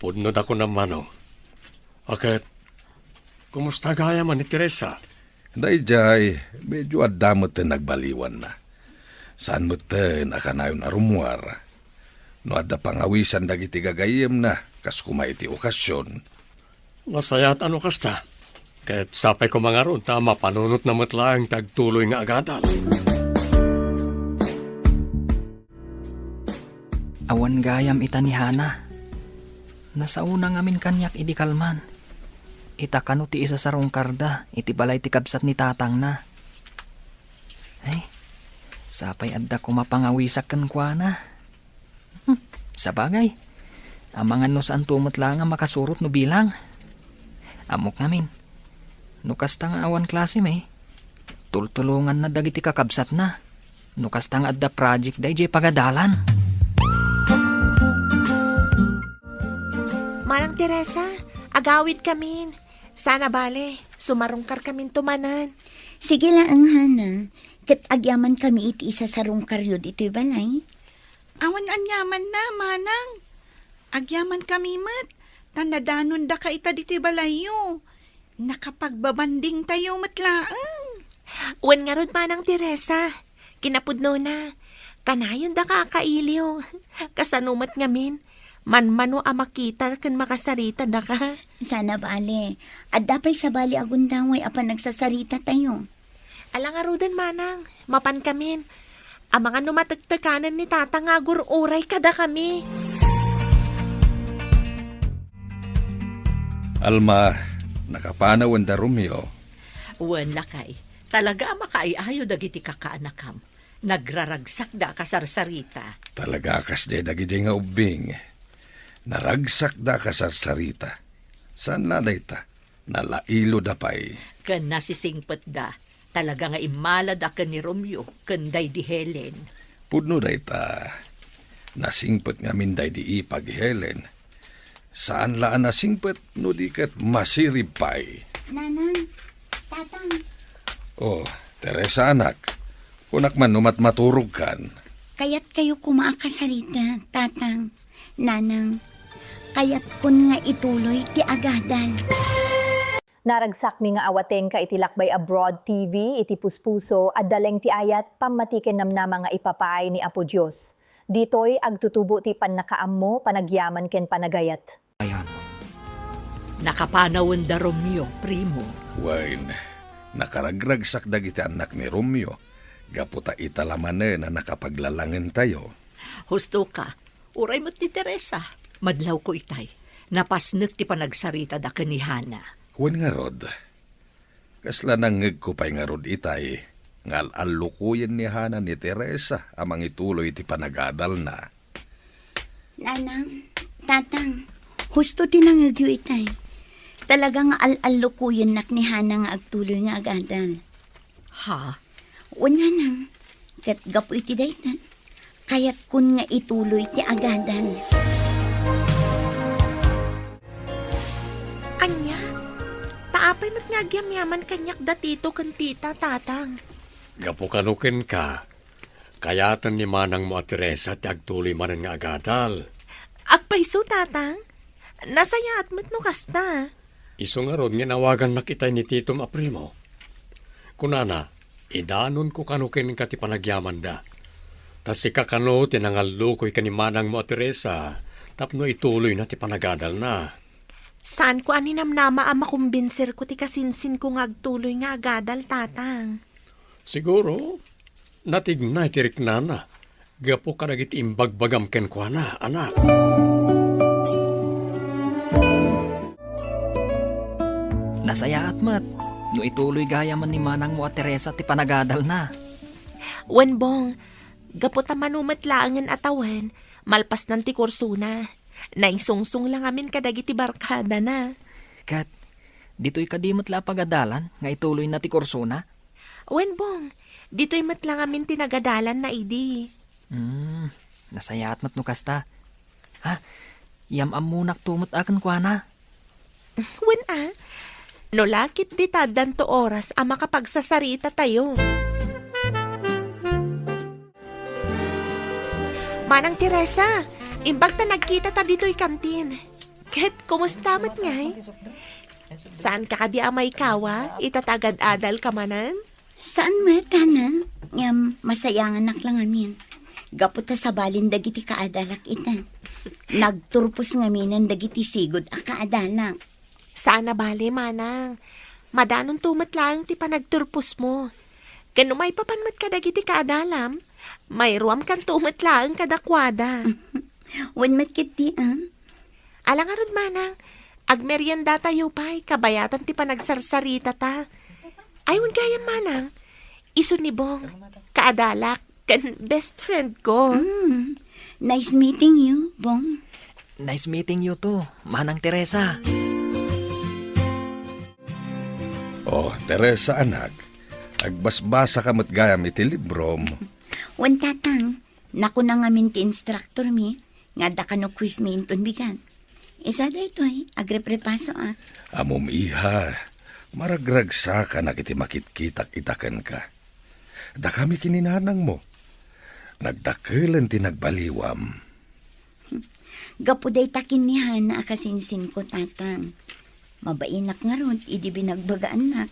Pudno da kunam, Manong. A ket, kumusta gayam ni Teresa? Daydiay, medyo adda metten nagbaliwanna. Saan metten a kanayon a rummuar. No adda pangawisan dagiti gagayyemna, kas koma iti okasion. Nasayaat a no kasta. Ket sapay koma ngarud ta mapanunotna met laeng ti agtuloy nga agadal. Awan gayam ita ni Hana. Nasaona ngamin kaniak idi kalman. Ita kano ti isasarungkarda iti balay ti kabsat ni tatangna. Ay, sapay adda koma pangawisak kenkuana. Hmm, sabagay, amangan no saanto met laeng a makasurot no bilang. Ammok ngamin, no kasta nga awan klasem, tultulonganna dagiti kakabsatna. No kasta nga adda project daydiay pagadalan. Manang Teresa, agawidkamin. Saan a bale, sumarungkarkaminto manen. Sige laeng, Hana. Ket agyamankami iti isasarungkaryo ditoy balay. Awan aniamanna, Manang. Agyamankami met, ta nadanondaka ita ditoy balayyo. Nakapagbabandingtayo met laeng. Wen ngarud, Manang Teresa, kinapudnona, kanayondaka a kailiw. Kasano met ngamin, manmano a makita ken makasaritadaka. Saan a bale, adda pay sabali a gundaway a panagsasaritatayo. Ala ngaruden, Manang, mapankamin. Amangan no matektekanen ni Tata nga agur-uray kadakami. Alma, nakapanaw wen da Romeo? Wen, lakay. Talaga a makaay-ayo dagiti kakaanakam. Nagraragsakda a kasarsarita. Talaga a kasdiay dagidiay nga ubbing. Naragsakda a kasarsarita. Saan la dayta? Nalailoda pay. Ken nasisingpetda. Talaga nga immalada ken ni Romeo ken daydi Helen. Pudno dayta. Nasingpet ngamin daydi ipag Helen. Saan la a nasingpet no di ket masirib pay. Nanang, Tatang, Oh, Teresa anak, kunak man no matmaturogkan. Kayatkayo koma a kasarita, Tatang, Nanang. Kayatkon nga ituloy ti agadal. Naragsak mi nga awatengka iti Lakbay Abroad T V, iti puspuso, adda laeng ti ayat, pammati ken namnama nga ipapaay ni Apo Dios. Ditoy, agtutubo ti pannakaammo, panagyaman ken panagayat. Ayan. Nakapanawen da Romeo, primo. Wen, nakaragragsak dagiti annak ni Romeo, gapu ta ita la manen a nakapaglalangentayo. Husto ka, uray met ni Teresa, madlawko itay. Napasnek ti panagsaritada ken ni Hana. Wen ngarud, kasla nangngegko pay ngarud itay nga al-allukoyen ni Hana ni Teresa a mangituloy iti panagadalna. Nanang, Tatang, husto ti nangngegyo itay. Talaga nga al-allukoyennak ni Hana nga agtuloy nga agadal. Ha? Wen, Nanang, ket gapu iti dayta, kayatkon nga ituloy ti agadal. Ania? Ta apay met nga agyamyaman kaniak da Tito ken Tita, Tatang? Gapu kano kenka, kayaten ni manangmo a Teresa ti agtuloy manen nga agadal. Agpayso, Tatang. Nasayaat met no kasta. Isu ngarud nga inawagannak itay ni Titom a primo. Kunana, idanonko kano kenka ti panagyamanda. Ta sika kano ti nangallukoy ken ni manangmo a Teresa tapno ituloyna ti panagadalna. Saanko a ninamnama a makumbinserko ti kasinsinko nga agtuloy nga agadal, Tatang. Siguro, natignay ti riknana gapu kadagiti imbagbagam kenkuana, anak. Nasayaat met no ituloy gayamen ni manangmo a Teresa ti panagadalna. Wen, Bong, gapu ta mano met laengen a tawen, malpasnan ti kursona. Naingsungsong la ngamin kadagiti barkadana. Ket, ditoy kadi met la a pagadalan nga ituloyna ti kursona? Wen, Bong, ditoy met la ngamin ti nagadalanna idi. Hmm, nasayaat met no kasta. Ha? Yam-ammonakto met a kenkuana. Wen a, no lakit dita addanto oras a makapagsasaritatayo. Manang Teresa, imbag ta nagkitata ditoy kantin. Ket kumusta met ngay? Saanka kadi a maikawa ita ta agad-adalka manen? Saan met, Hana. Ngem masayanganak la ngamin. Gapu ta sabalin dagiti kaadalak ita. Nagturpos ngaminen dagiti sigud a kaadalak. Saan a bale, manang. Madanonto met laeng ti panagturposmo. Ken no maipapan met kadagiti kaadalam, mairuamkanto met laeng kadakuada. Wen met ketdi, a? Ala ngarud, manang, agmeriendatayo pay kabayatan ti panagsarsaritata. Ay, wen gayam, manang, isu ni Bong, kaadalak, ken best friend ko. Mm. Nice meeting you, Bong. Nice meeting you too, Manang Teresa. Oh, Teresa, anak, agbasbasa ka met gayam iti librom. Wen, Tatang, nakuna ngamin ti instructor mi nga adda kano quiz mi inton bigat. Isu daytoy, agreprepaso a. Ammom, iha, maragragsakanak iti makitkitak ita kenka. Dakami ken ni nanangmo. Nagdakelen ti nagbaliwam. Gapu dayta ken ni Hana a kasinsinko, Tatang. Mabainak ngarud idi binagbagaannak.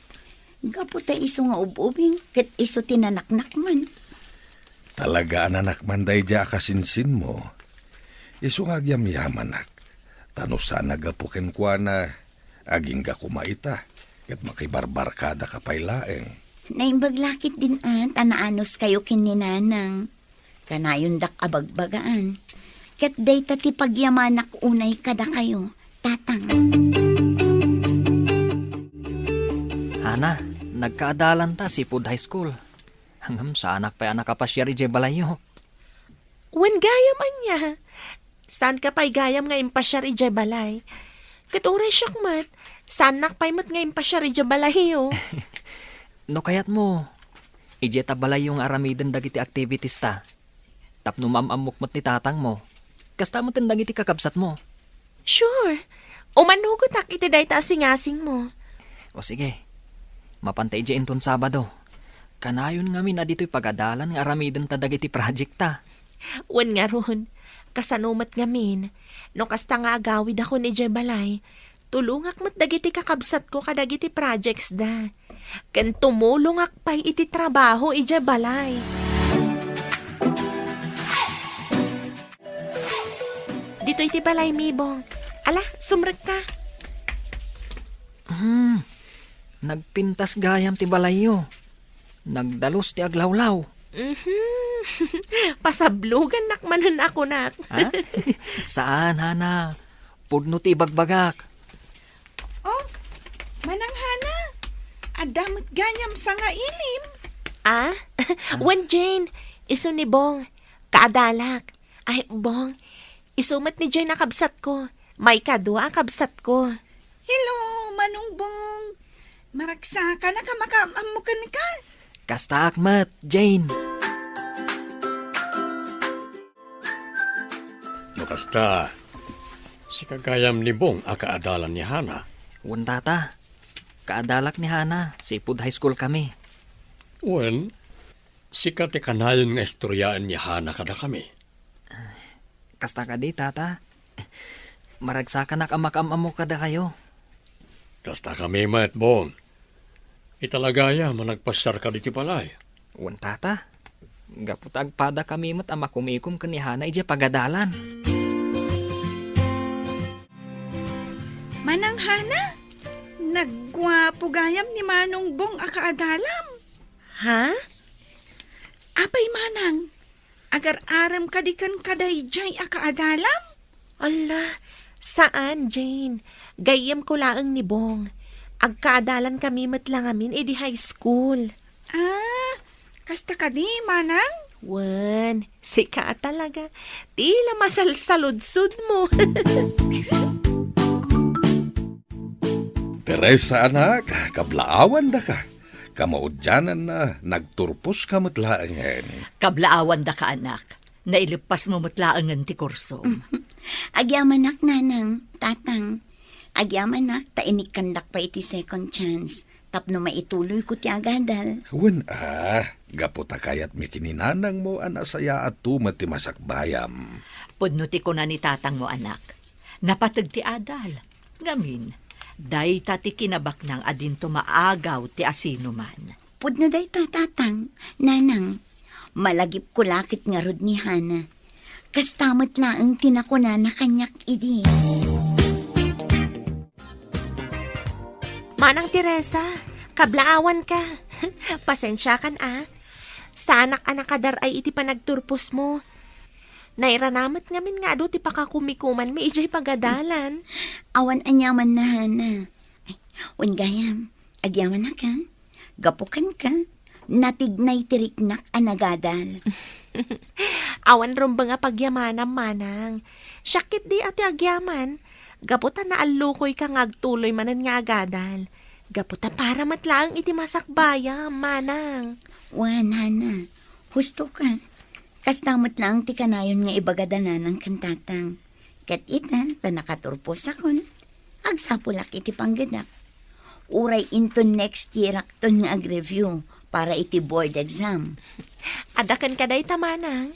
Gapu ta isu nga ub-ubing ket isu ti nanaknakman. Talaga a nanakman daydiay a kasinsinmo. Isu nga agyamyamanak. Ta no saan a gapu kenkuana, agingga koma ita, ket makibarbarkadaka pay laeng. Naimbag la ketdin a ta naanuskayo ken ni Nanang. Kanayondak a bagbagaan. Ket dayta ti pagyamanak unay kadakayo, Tatang. Hana, nagkaadalanta Seafood High School. Ngem saanak pay a nakapasiar idiay balayyo. Wen gayam ania? Saanka pay gayam nga impasiar idiay balay? Ket uray siak met, saannak pay met nga impasiar idiay balayyo. No kayatmo, idiay ta balayyo nga aramiden dagiti activities ta. Tapno maam-ammok met ni tatangmo. Kasta met ken dagiti kakabsatmo. Sure. Umanugotak iti dayta a singasingmo. O sige. Mapanta idiay inton Sabado. Kanayon ngamin a ditoy pagadalan nga aramidenta dagiti project ta. Wen ngarud, kasano met ngamin, no kasta nga agawidakon idiay balay, tulongak met dagiti kakabsatko kadagiti projects da. Ken tumulongak pay iti trabaho idiay balay. Ditoy ti balaymi, Bong. Ala, sumrekka. Hmm, nagpintas gayam ti balayyo. Nagdalus ti aglawlaw. Mhm. Pasablogannak manen a kunak. Ha? Saan, Hana. Pudno ti ibagbagak. Oh, Manang Hana, adda met gayam sangailim. Ah? Wen, Jane, isu ni Bong. Kaadalak. Ay, Bong, isu met ni Jane a kabsatko. Maikadua a kabsatko. Hello, Manong Bong. Maragsakanak a makaam-ammo kenka. Kastaak met, Jane. No kasta, sika gayam ni Bong a kaadalan ni Hana. Wen, Tata. Kaadalak ni Hana, sipud high school kami. Wen, sika ti kanayon nga istoryaen ni Hana kadakami. Kasta kadi, Tata. Maragsakanak a makaam-ammo kadakayo. Kasta kami met, Bong. Ita la gayam a nagpassarka ditoy balay. Wen, Tata. Gapu ta agpada kami met a makumikom ken ni Hana idiay pagadalan. Manang Hana, nagguapo gayam ni Manong Bong a kaadalam. Ha? Apay, Manang, agar-arem kadi kenka daydiay a kaadalam? Ala, saan, Jane. Gayyemko laeng ni Bong. Agkaadalan kami met la ngamin idi high school. Ah, kasta kadi, Manang? Wen, sika talaga. Tila masalsaludsodmo. Teresa, anak, kablaawandaka. Kamaudiananna, nagturposka met laengen. Kablaawandaka, anak. Naileppasmo met laengen ti kursom. Agyamanak, Nanang, Tatang. Agyamanak ta inikkandak pay iti second chance tapno maituloyko ti agadal. Wen a, gapu ta kayatmi ken ni nanangmo a nasayaatto met ti masakbayam. Pudno ti kuna ni tatangmo, anak. Napateg ti adal. Ngamin, dayta ti kinabaknang a dinto maagaw ti asinoman. Pudno dayta, Tatang, Nanang. Malagipko la ket ngarud ni Hana. Kasta met laeng ti nakunana kaniak idi. Manang Teresa, kablaawanka. Pasensiakan a. Saanak a nakadar-ay iti panagturposmo. Nairana met ngamin nga adu ti pakakumikumanmi idiay pagadalan. Awan aniamanna, Hana. Ay, wen gayam, agyamanak a. Gapu kenka, natignay ti riknak a nagadal. Awan rumbeng a pagyamanam, Manang. Siak ketdi a ti agyaman, gapu ta naallukoyka nga agtuloy manen nga agadal. Gapu ta para met laeng iti masakbayam, Manang. Wen, Hana, husto ka. Kasta met laeng ti kanayon nga ibagada Nanang ken Tatang. Ket ita, ta nakaturposakon, agsapulak iti panggedak. Uray inton next year-akton nga ag-review para iti board exam. Adda kenka dayta, Manang.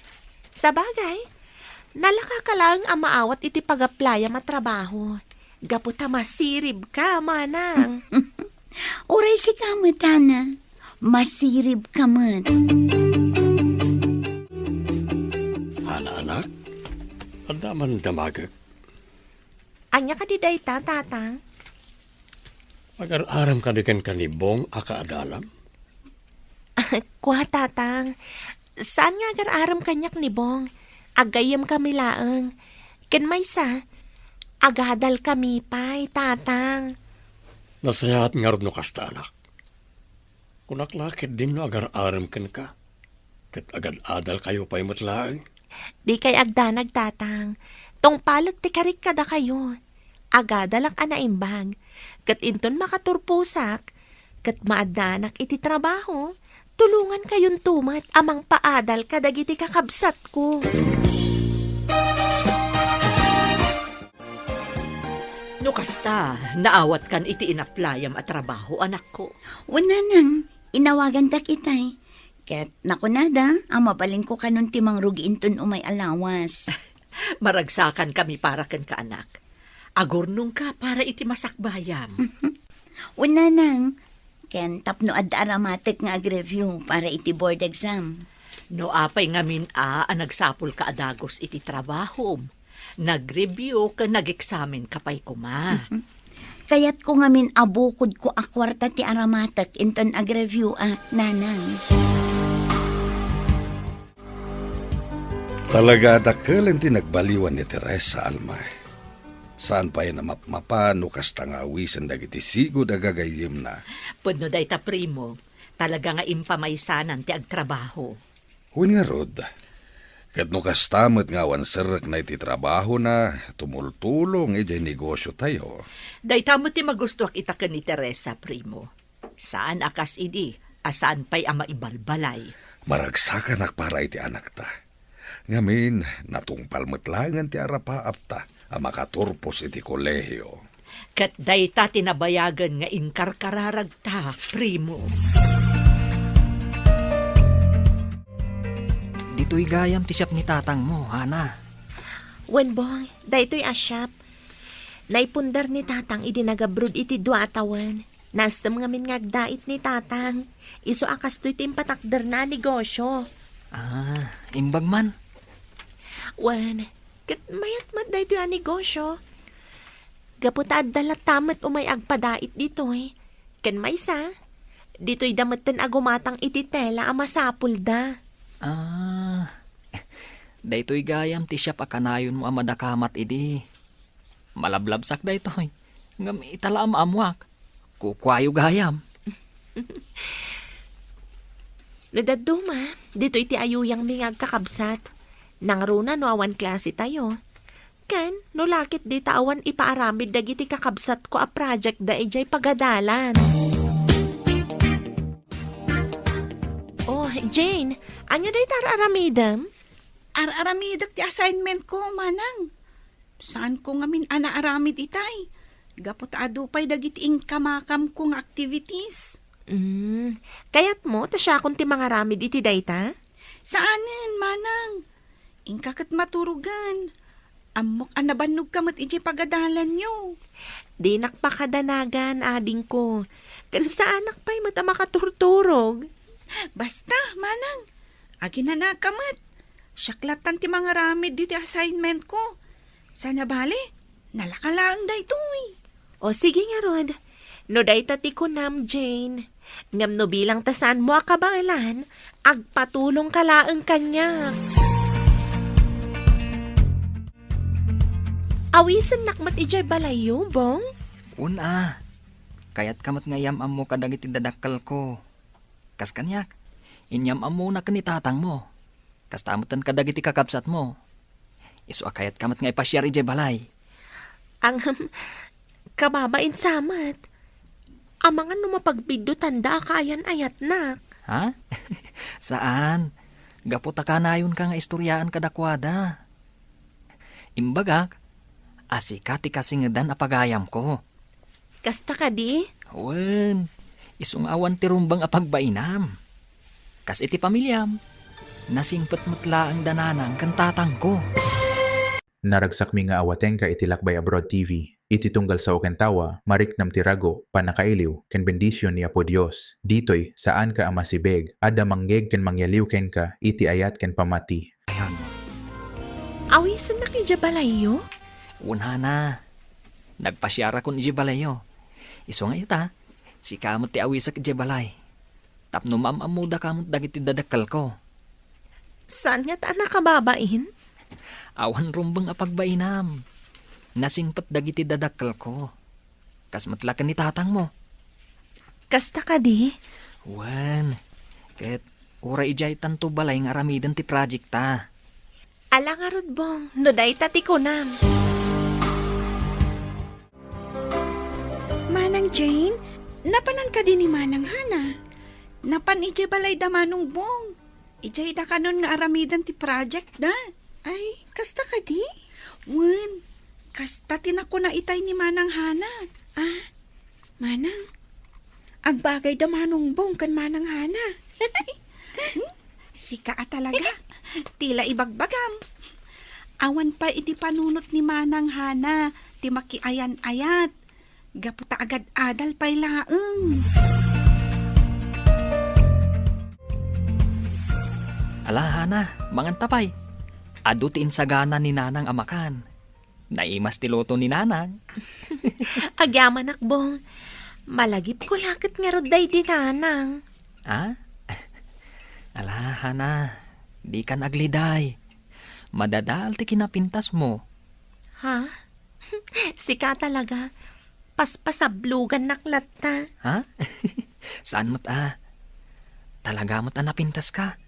Sabagay, nalakaka laeng a maawat iti pag-applyam a trabaho. Gapu ta masiribka, Manang. Uray sika met, Hana. Masiribka met. Hana, anak, adda man damagek. Ania kadi dayta, Tatang? Agar-arem kadi kenka ni Bong a kaadalam? Kua, Tatang. Saan nga agar-arem kaniak ni Bong? Aggayyemkami laeng. Ken maysa, agadalkami pay, Tatang. Nasayaat ngarud no kasta, anak. Kunak la ketdin no agar-arem kenka, ket agad-adalkayo pay met laeng. Dikay agdanag, Tatang. Tungpalek ti karik kadakayo. Agadalak a naimbag. Ket inton makaturposak, ket maaddanak iti trabaho, tulongankayonto met a mangpaadal kadagiti kakabsatko. No kasta, naawatkan iti inaplayam a trabaho, anakko? Wen, Nanang, inawagandak itay. Ket nakunada a mabalinko kanon ti mangrugi inton umay a lawas. Maragsakankami para kenka, anak. Agurnongka para iti masakbayam. Wen, nanang, ken tapno adda aramatek nga ag-review para iti board exam. No apay ngamin a, a nagsapulka a dagus iti trabahom, nag-review ken nag-eksamenka pay koma. Kayatko ngamin a bukodko a kuarta ti aramatek inton ag-review ak, nanang. Talaga a dakkel ti nagbaliwan ni Teresa, Alma. Saan pay a mapmapan no kasta nga awisen dagiti sigud a gagayyemna. Pudno dayta, primo. Talaga nga impamaysanan ti agtrabaho. Wen ngarud, ket no kasta met nga awan serrekna iti trabahona, tumultulong idiay negosiotayo. Dayta met ti magustoak ita ken ni Teresa, primo. Saan a kas idi a saan pay a maibalbalay. Maragsakanak para iti anakta. Ngamin, natungpal met laengen ti arapaapta a makaturpos iti kolehio. Ket dayta ti nabayagen nga inkarkararagta, primo. Ditoy gayam ti shop ni tatangmo, Hana. Wen, Bong, daytoy a shop. Naipundar ni tatang idi nagabroad iti dua a tawen. Naestem ngamin nga agdait ni tatang. Isu a kastoy ti impatakderna a negosio. Ah, imbag man. Wen, ket mayat met daytoy a negosio. Gapu ta adda latta met umay agpadait ditoy. Ken maysa, ditoyda metten a gumatang iti tela a masapulda. Ah, daytoy gayam ti shop a kanayonmo a madakamat idi. Malablabsak daytoy. Ngem ita la a maammoak. Kukuayo gayam. No dadduma, ditoy ti ayuyangmi nga agkakabsat. Nangruna no awan klasetayo. Ken, no lakit dita awan ipaaramid dagiti kakabsatko a projectda idiay pagadalan. Oh, Jane, ania dayta ar-aramidem? Ar-aramidek ti assignmentko, manang. Saanko ngamin a naaramid itay. Gapu ta adu pay dagiti inkamakamko nga activities. Mm, kayatmo ta siakon ti mangaramid iti dayta? Saanen, manang. Inka ket maturogen. Ammok a nabannogka met idiay pagadalanyo. Dinak pakadanagan, adingko. Ken saanak pay met a makaturturog. Basta, manang. Aginanaka met. Siak lattan ti mangaramid diti assignmentko. Sana bale, nalaka laeng daytoy. O sige ngarud, no dayta ti kunam, Jane. Ngem no bilang ta saanmo a kabaelan, agpatulongka laeng kaniak. Awisennak met idiay balayyo, Bong? Wen a. Kayatka met nga iyam-ammo kadagiti dadakkelko. Kas kaniak, inyam-ammona ken ni tatangmo. Kasta metten kadagiti kakabsatmo. Isu a kayatka met nga ipasiar idiay balay. Ngem, kababain sa met. Amangan no mapagbiddutanda a kaayan-ayatnak. Ha? Saan. Gapu ta kanayonka nga istoriaan kadakuada. Imbagak a sika ti kasingedan a pagayamko. Kasta kadi? Wen, isu nga awan ti rumbeng a pagbainam. Kas iti pamiliam, nasingpet met laeng da nanang ken tatangko. Naragsakmi nga awatenka iti Lakbay Abroad T V. Iti tunggal sao ken tawa, mariknam ti rago, pannakailiw, ken bendision ni Apo Dios. Ditoy, saanka a masibeg. Adda mangngeeg ken mangyaliw kenka iti ayat ken pammati. Awisennak idiay balayyo? Wen a. Nagpasiarakon idiay balayyo. Isu nga ita, sika met ti awisek idiay balay. Tapno maam-ammodaka met dagiti dadakkelko. Saan ngata a nakababain? Awan rumbeng a pagbainam. Nasingpet dagiti dadakkelko. Kas met la ken ni tatangmo. Kasta kadi? Wen, ket uray idiay tanto balay nga aramiden ti project ta. Ala ngarud, Bong, no dayta ti kunam. Manang Jane, napanan kadi ni Manang Hana? Napan idiay balay da Manong Bong. Idiay da kanon nga aramiden ti project da. Ay, kasta kadi? Wen, kasta ti nakuna itay ni Manang Hana. Ah, Manang, agbagay da Manong Bong ken Manang Hana. Sika a talaga. Ti la ibagbagam. Awan pay iti panunot ni Manang Hana ti makiayan-ayat. Gapu ta agad-adal pay laeng. Ala, Hana, manganta pay. Adu ti insagana ni Nanang a makan. Naimas ti luto ni Nanang. Agyamanak, Bong. Malagipko la ket ngarud daydi Nanang. Ah? Ala, Hana, dikan agliday. Madadael ti kinapintasmo. Ha? Sika talaga. Paspasablogannak latta. Ha? Saan met a? Talaga met a napintaska?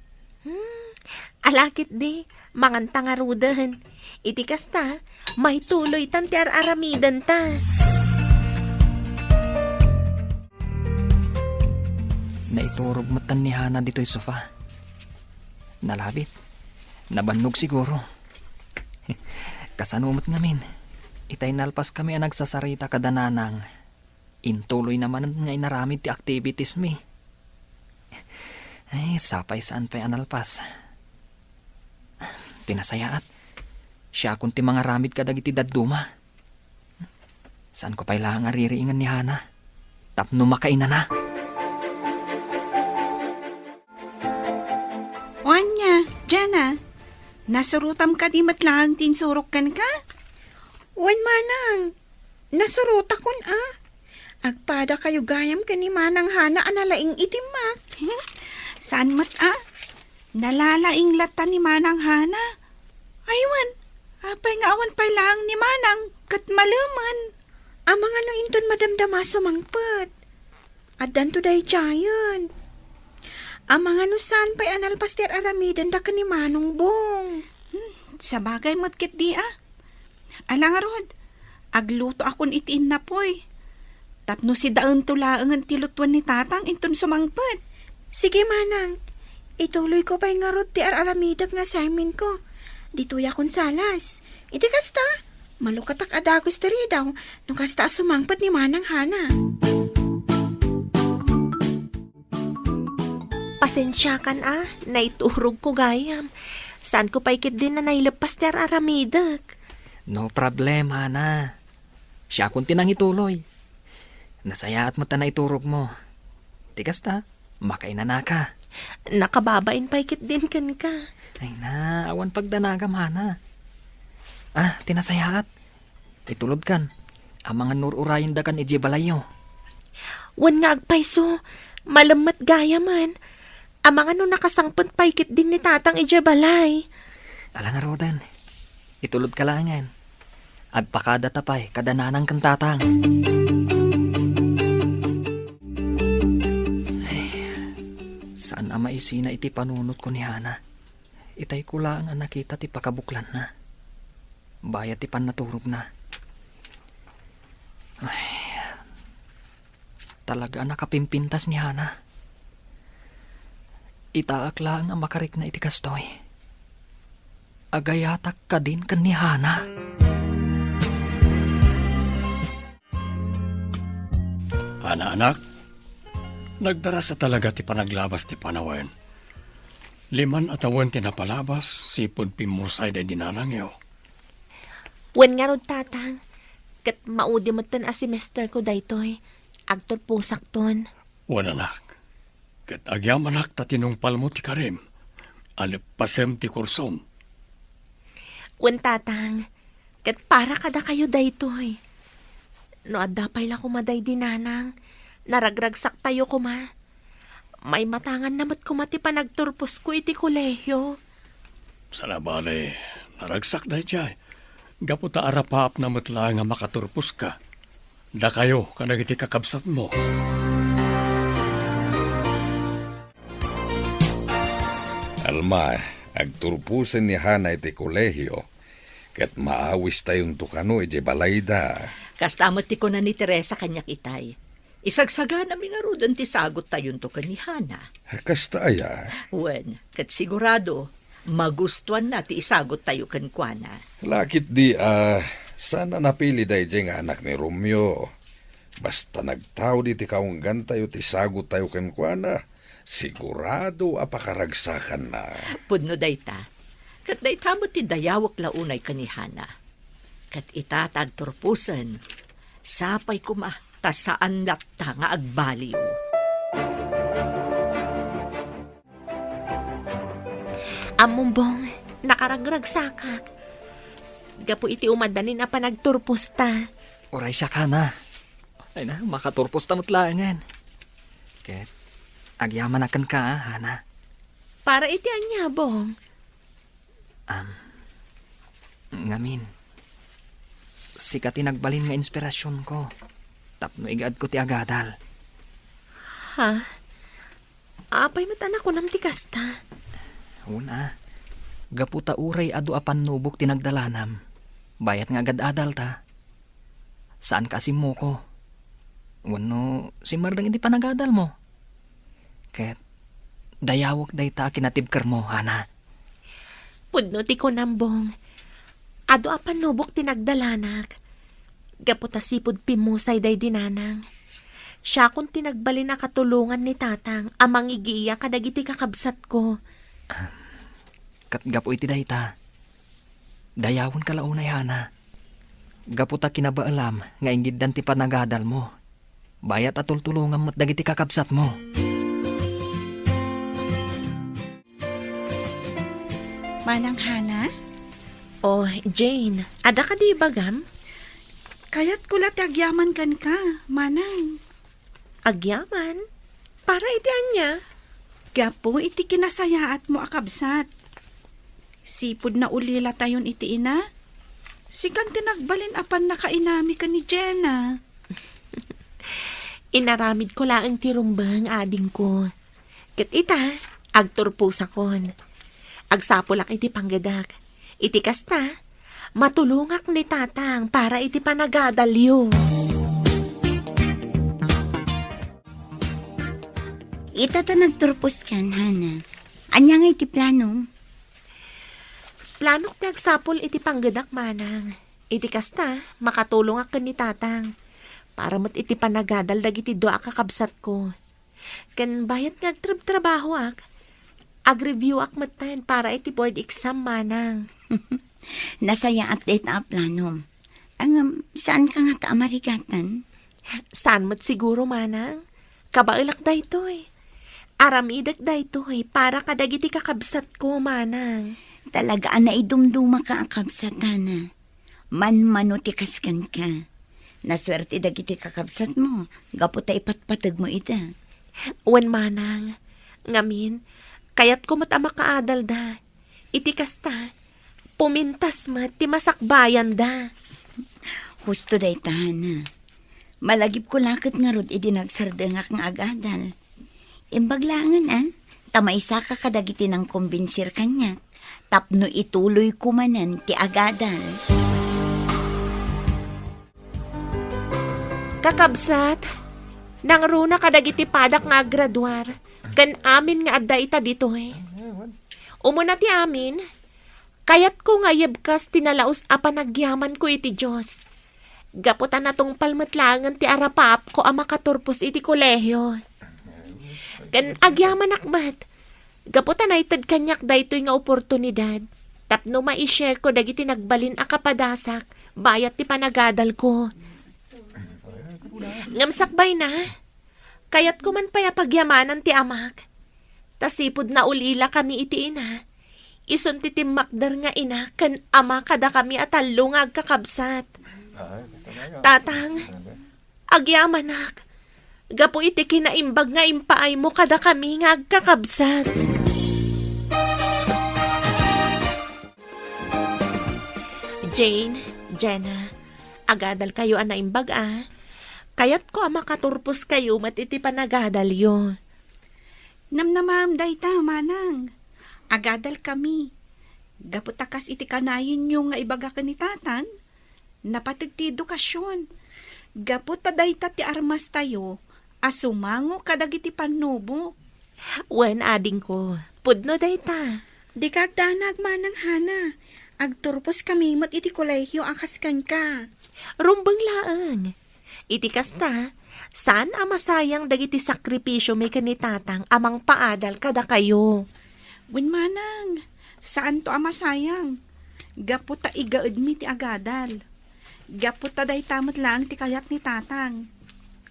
Hmm. Ala ketdi, manganta ngaruden. Iti kasta, maituloytan ti ar-aramidenta. Naiturog metten ni Hana ditoy sofa. Nalabit. Nabannog siguro. Kasano met ngamin? Itay nalpaskami a nagsasarita kada Nanang. Intuloy na manen nga inaramid ti activities mi. Ay, sapay saan pay a nalpas. Ti nasayaat, siakon ti mangaramid kadagiti dadduma. Saanko pay laeng a ririingen ni Hana tapno makainana. Wen, Jana, nasurotam kadi met laeng ti insurok kenka? Wen, Manang, nasurotakon a. Agpadakayo gayam ken ni Manang Hana a nalaing iti math. Saan met a? Nalalaing latta ni Manang Hana. Ay, wen, apay nga awan pay laeng ni Manang ket malemen? Amangan no inton madamdama sumangpet. Addanto daydiayen. Amangan no saan pay a nalpas ti ar-aramidenda ken ni Manong Bong. Hmm, sabagay met ketdi a. Ala ngarud, aglutoakon iti innapoy. Tapno sidaento laengen ti lutoen ni Tatang inton sumangpet. Sige, Manang. Ituloyko pay ngarud ti ar-aramidek nga assignmentko. Ditoyakon salas. Iti kasta, malukatak a dagus ti ridaw no kasta a sumangpet ni Manang Hana. Pasensiakan a, naiturogko gayam. Saanko pay ketdi a naileppas ti ar-aramidek. No problem, Hana. Siakon ti nangituloy. Nasayaat met a naiturogmo. Ti kasta, makainanaka. Nakababain pay ketdin kenka. Ay na, awan pagdanagam, Hana. Ah, ti nasayaat. Itulodkan. Amangan no ur-urayendakan idiay balayyo. Wen nga agpayso, malem met gayamen. Amangan no nakasangpet pay ketdin ni Tatang idiay balay. Ala ngaruden. Itulodka laengen. Agpakadata pay kada Nanang ken Tatang. Ay, saan a maisina iti panunotko ni Hana. Itayko laeng a nakita ti pakabuklanna. Bayat ti pannaturogna. Ay, talaga a nakapimpintas ni Hana. Itaak laeng a makarikna iti kastoy. Agayatak kadin ken ni Hana. Ana, anak, nagdarasa talaga ti panaglabas ti panawen. Liman a tawen ti napalabas, sipud pimmursay daydi nanangyo. Wen ngarud, Tatang, ket maudi metten a semesterko daytoy. Agturposakton. Wen, anak, ket agyamanak ta tinungpalmo ti karim a leppasem ti kursom. Wen, Tatang, ket para kadakayo daytoy. No adda pay la koma daydi nanang, naragragsaktayo koma. Maimatanganna met koma ti panagturposko iti kolehio. Saan a bale, naragsak daydiay. Gapu ta arapaapna met laeng a makaturposka. Dakayo kadagiti kakabsatmo. Alma, agturposen ni Hana iti kolehio, ket maawistayonto kano idiay balayda. Kasta met ti kuna ni Teresa kaniak itay. Isagsaganami ngaruden ti sagottayonto ken ni Hana. Kasta aya? Wen, ket sigurado, magustuanna ti isagottayo kenkuana. Lakit di a, saan a napili daydiay nga anak ni Romeo. Basta nagtaud iti kaunggantayo ti sagottayo kenkuana, Sigurado a pakaragsakanna. Pudno dayta. Ket dayta met ti dayawek la unay ken ni Hana. Ket ita ta agturposen, sapay koma ta saan latta nga agbaliw. Ammom, Bong, nakaragragsakak. Gapu iti umadanin a panagturposta. Uray siak, Hana. Ay na, makaturposta met laengen. Ket, agyamanak kenka, Hana. Para iti ania, Bong? Am, ngamin, sika ti nagbalin nga inspirasionko tapno igaedko ti agadal. Ha? Apay met a nakunam ti kasta? Wen a, gapu ta uray adu a pannubok ti nagdalanam, bayat nga agad-adalta, saanka a simmuko. Wenno simmardeng iti panagadalmo. Ket dayawek dayta a kinatibkermo, Hana. Pudno ti kunam, Bong. Adu a pannubok ti nagdalanak. Gapu ta sipud pimmusay daydi nanang. Siakon ti nagbalin a katulongan ni tatang a mangigiya kadagiti kakabsatko. Ket gapu iti dayta, dayawenka la unay, Hana. Gapu ta kinabaelam nga ingiddan ti panagadalmo. Bayat a tultulongam met dagiti kakabsatmo. Manang Hana? Oh, Jane, adda kadi ibagam? Kayatko la ti agyaman kenka, Manang. Agyaman? Para iti ania? Gapu iti kinasayaatmo a kabsat. Sipud naulilatayon iti ina, sikan ti nagbalin a pannakainami ken ni Jenna. Inaramidko laeng ti rumbeng, adingko. Ket ita, agturposakon. Agsapulak iti panggedek. Iti kasta, matulongak ni tatang para iti panagadalyo. Ita ta nagturposkan, Hana. Ania nga iti planom? Planok ti agsapul iti panggedak, Manang. Iti kasta, makatulongak ken ni Tatang. Para met iti panagadal dagiti dua a kakabsatko. Ken bayat nga agtrabtrabahoak, agreviewak metten para iti board exam, Manang. Nasayaat dayta a planom. Ngem, saanka ngata a marigatan? Saan met siguro, Manang. Kabaelak daytoy. Aramidek daytoy para kadagiti kakabsatko, Manang. Talaga a naidumdumaka a kabsat, Hana. Manmano ti kaskenka. Nasuerte dagiti kakabsatmo gapu ta ipatpategmo ida. Wen, Manang. Ngamin, kayatko met a makaadalda. Iti kasta, pumintas met ti masakbayanda. Husto dayta, Hana. Malagipko la ket ngarud idi nagsardengak nga agadal. Imbag laengen, a, ta maisaka kadagiti nangkombinsir kaniak tapno ituloyko manen ti agadal. Kakabsat, nangruna kadagiti padak nga aggraduar ken amin nga adda ita ditoy. Umuna ti amin, kayatko nga ayebkas ti nalaus a panagyamanko iti Dios. Gapu ta natungpal met laengen ti arapaapko a makaturpos iti kolehio. Ken agyamanak met, gapu ta naited kaniak daytoy nga oportunidad tapno mai-shareko dagiti nagbalin a kapadasak bayat ti panagadalko. Ngem sakbayna, kayatko man pay a pagyamanan ti amak. Ta sipud naulilakami iti ina, isun ti timmakder nga ina ken ama kadakami a tallo nga agkakabsat. Tatang, agyamanak, gapu iti kinaimbag nga impaaymo kadakami nga agkakabsat. Jane, Jenna, agadalkayo a naimbag a. Kayatko a makaturposkayo met iti panagadalyo. Namnamaem dayta, Manang. Agadalkami. Gapu ta kas iti kanayenyo nga ibaga ken ni Tatang, napateg ti edukasion. Gapu ta dayta ti armastayo a sumango kadagiti pannubok. Wen, adingko, pudno dayta. Dika agdanag, Manang Hana. Agturposkami met iti kolehio a kas kenka. Rumbeng laeng. Iti kasta, saan a masayang dagiti sakripisiomi ken ni Tatang a mangpaadal kadakayo. Wen manang, saanto a masayang. Gapu ta igaedmi ti agadal. Gapu ta dayta met laeng ti kayat ni Tatang.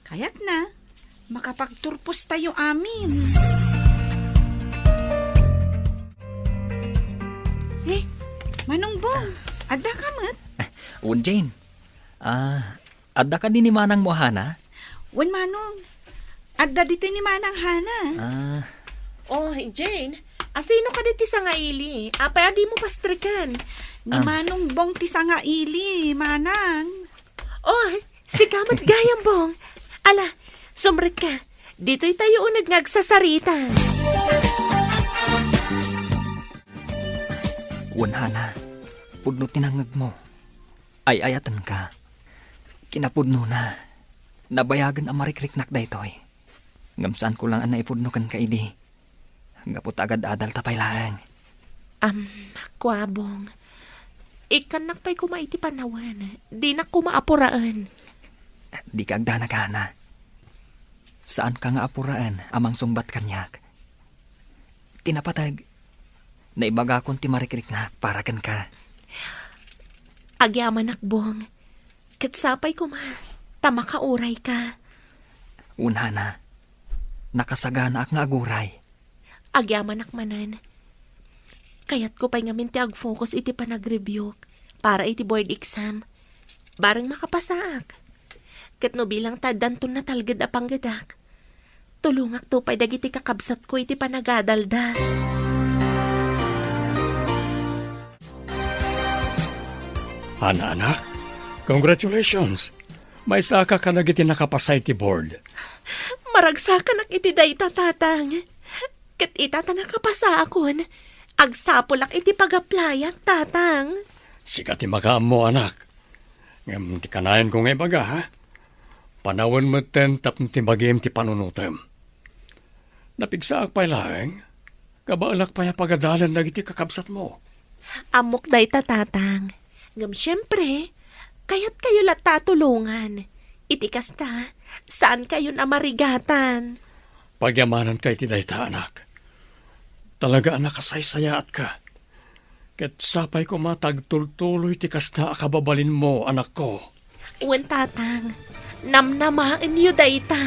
Kayatna, makapagturpostayo amin. Eh, Manong Bong, adda ka met? Wen, Jane. Ah, adda kadi ni manangmo a Hana? Wen, Manong. Adda ditoy ni Manang Hana. Ah. Oh, Jane, asino kadi ti sangaili? Apay a dimo pastreken? Ni Ah. Manong Bong ti sangaili, Manang. Oh, sika met gayam, Bong. Ala, sumrekka. Ditoy tayo uneg nga agsasarita. Wen, Hana, pudno ti nangngegmo. Ay-ayatenka. Kinapudnona, nabayagen a marikriknak daytoy. Ngem saanko lang a naipudno kenka idi. Gapu ta agad-adalta pay laeng. Am, kua, Bong. Ikkannak pay koma iti panawen. Dinak koma apuraen. Dika agdanag, Hana. Saanka nga apuraen a mangsungbat kaniak. Ti napateg, naibagakon ti marikriknak para kenka. Agyamanak, Bong. Ket sapay koma, ta makaurayka. Wen, Hana, nakasaganaak nga aguray. Agyamanak manen. Kayatko pay ngamin ti ag-focus iti panagrebuke para iti board exam. Bareng makapasaak. Ket no bilang ta addanton natalged a panggedak, tulongakto pay dagiti kakabsatko iti panagadalda. Hana, anak, congratulations! Maysaka kadagiti nakapasa iti board. Maragsakanak iti dayta, Tatang. Ket ita ta nakapasaakon, agsapulak iti pag-applyak, Tatang. Sika ti makaammo, anak. Ngem ti kanayanko nga ibaga, ha? Panawen metten tapno ti bagim ti panunotem. Napigsaak pay laeng, kabaelak pay a pagadalen dagiti kakabsatmo. Ammok dayta, Tatang. Ngem siempre, kayatkayo latta a tulongan. Iti kasta, saankayon a marigatan. Pagyamananka iti dayta, anak. Talaga a nakasaysayaatka. Ket sapay koma ta agtultuloy ti kasta a kababalinmo, anakko. Wen, Tatang, namnamaenyo dayta.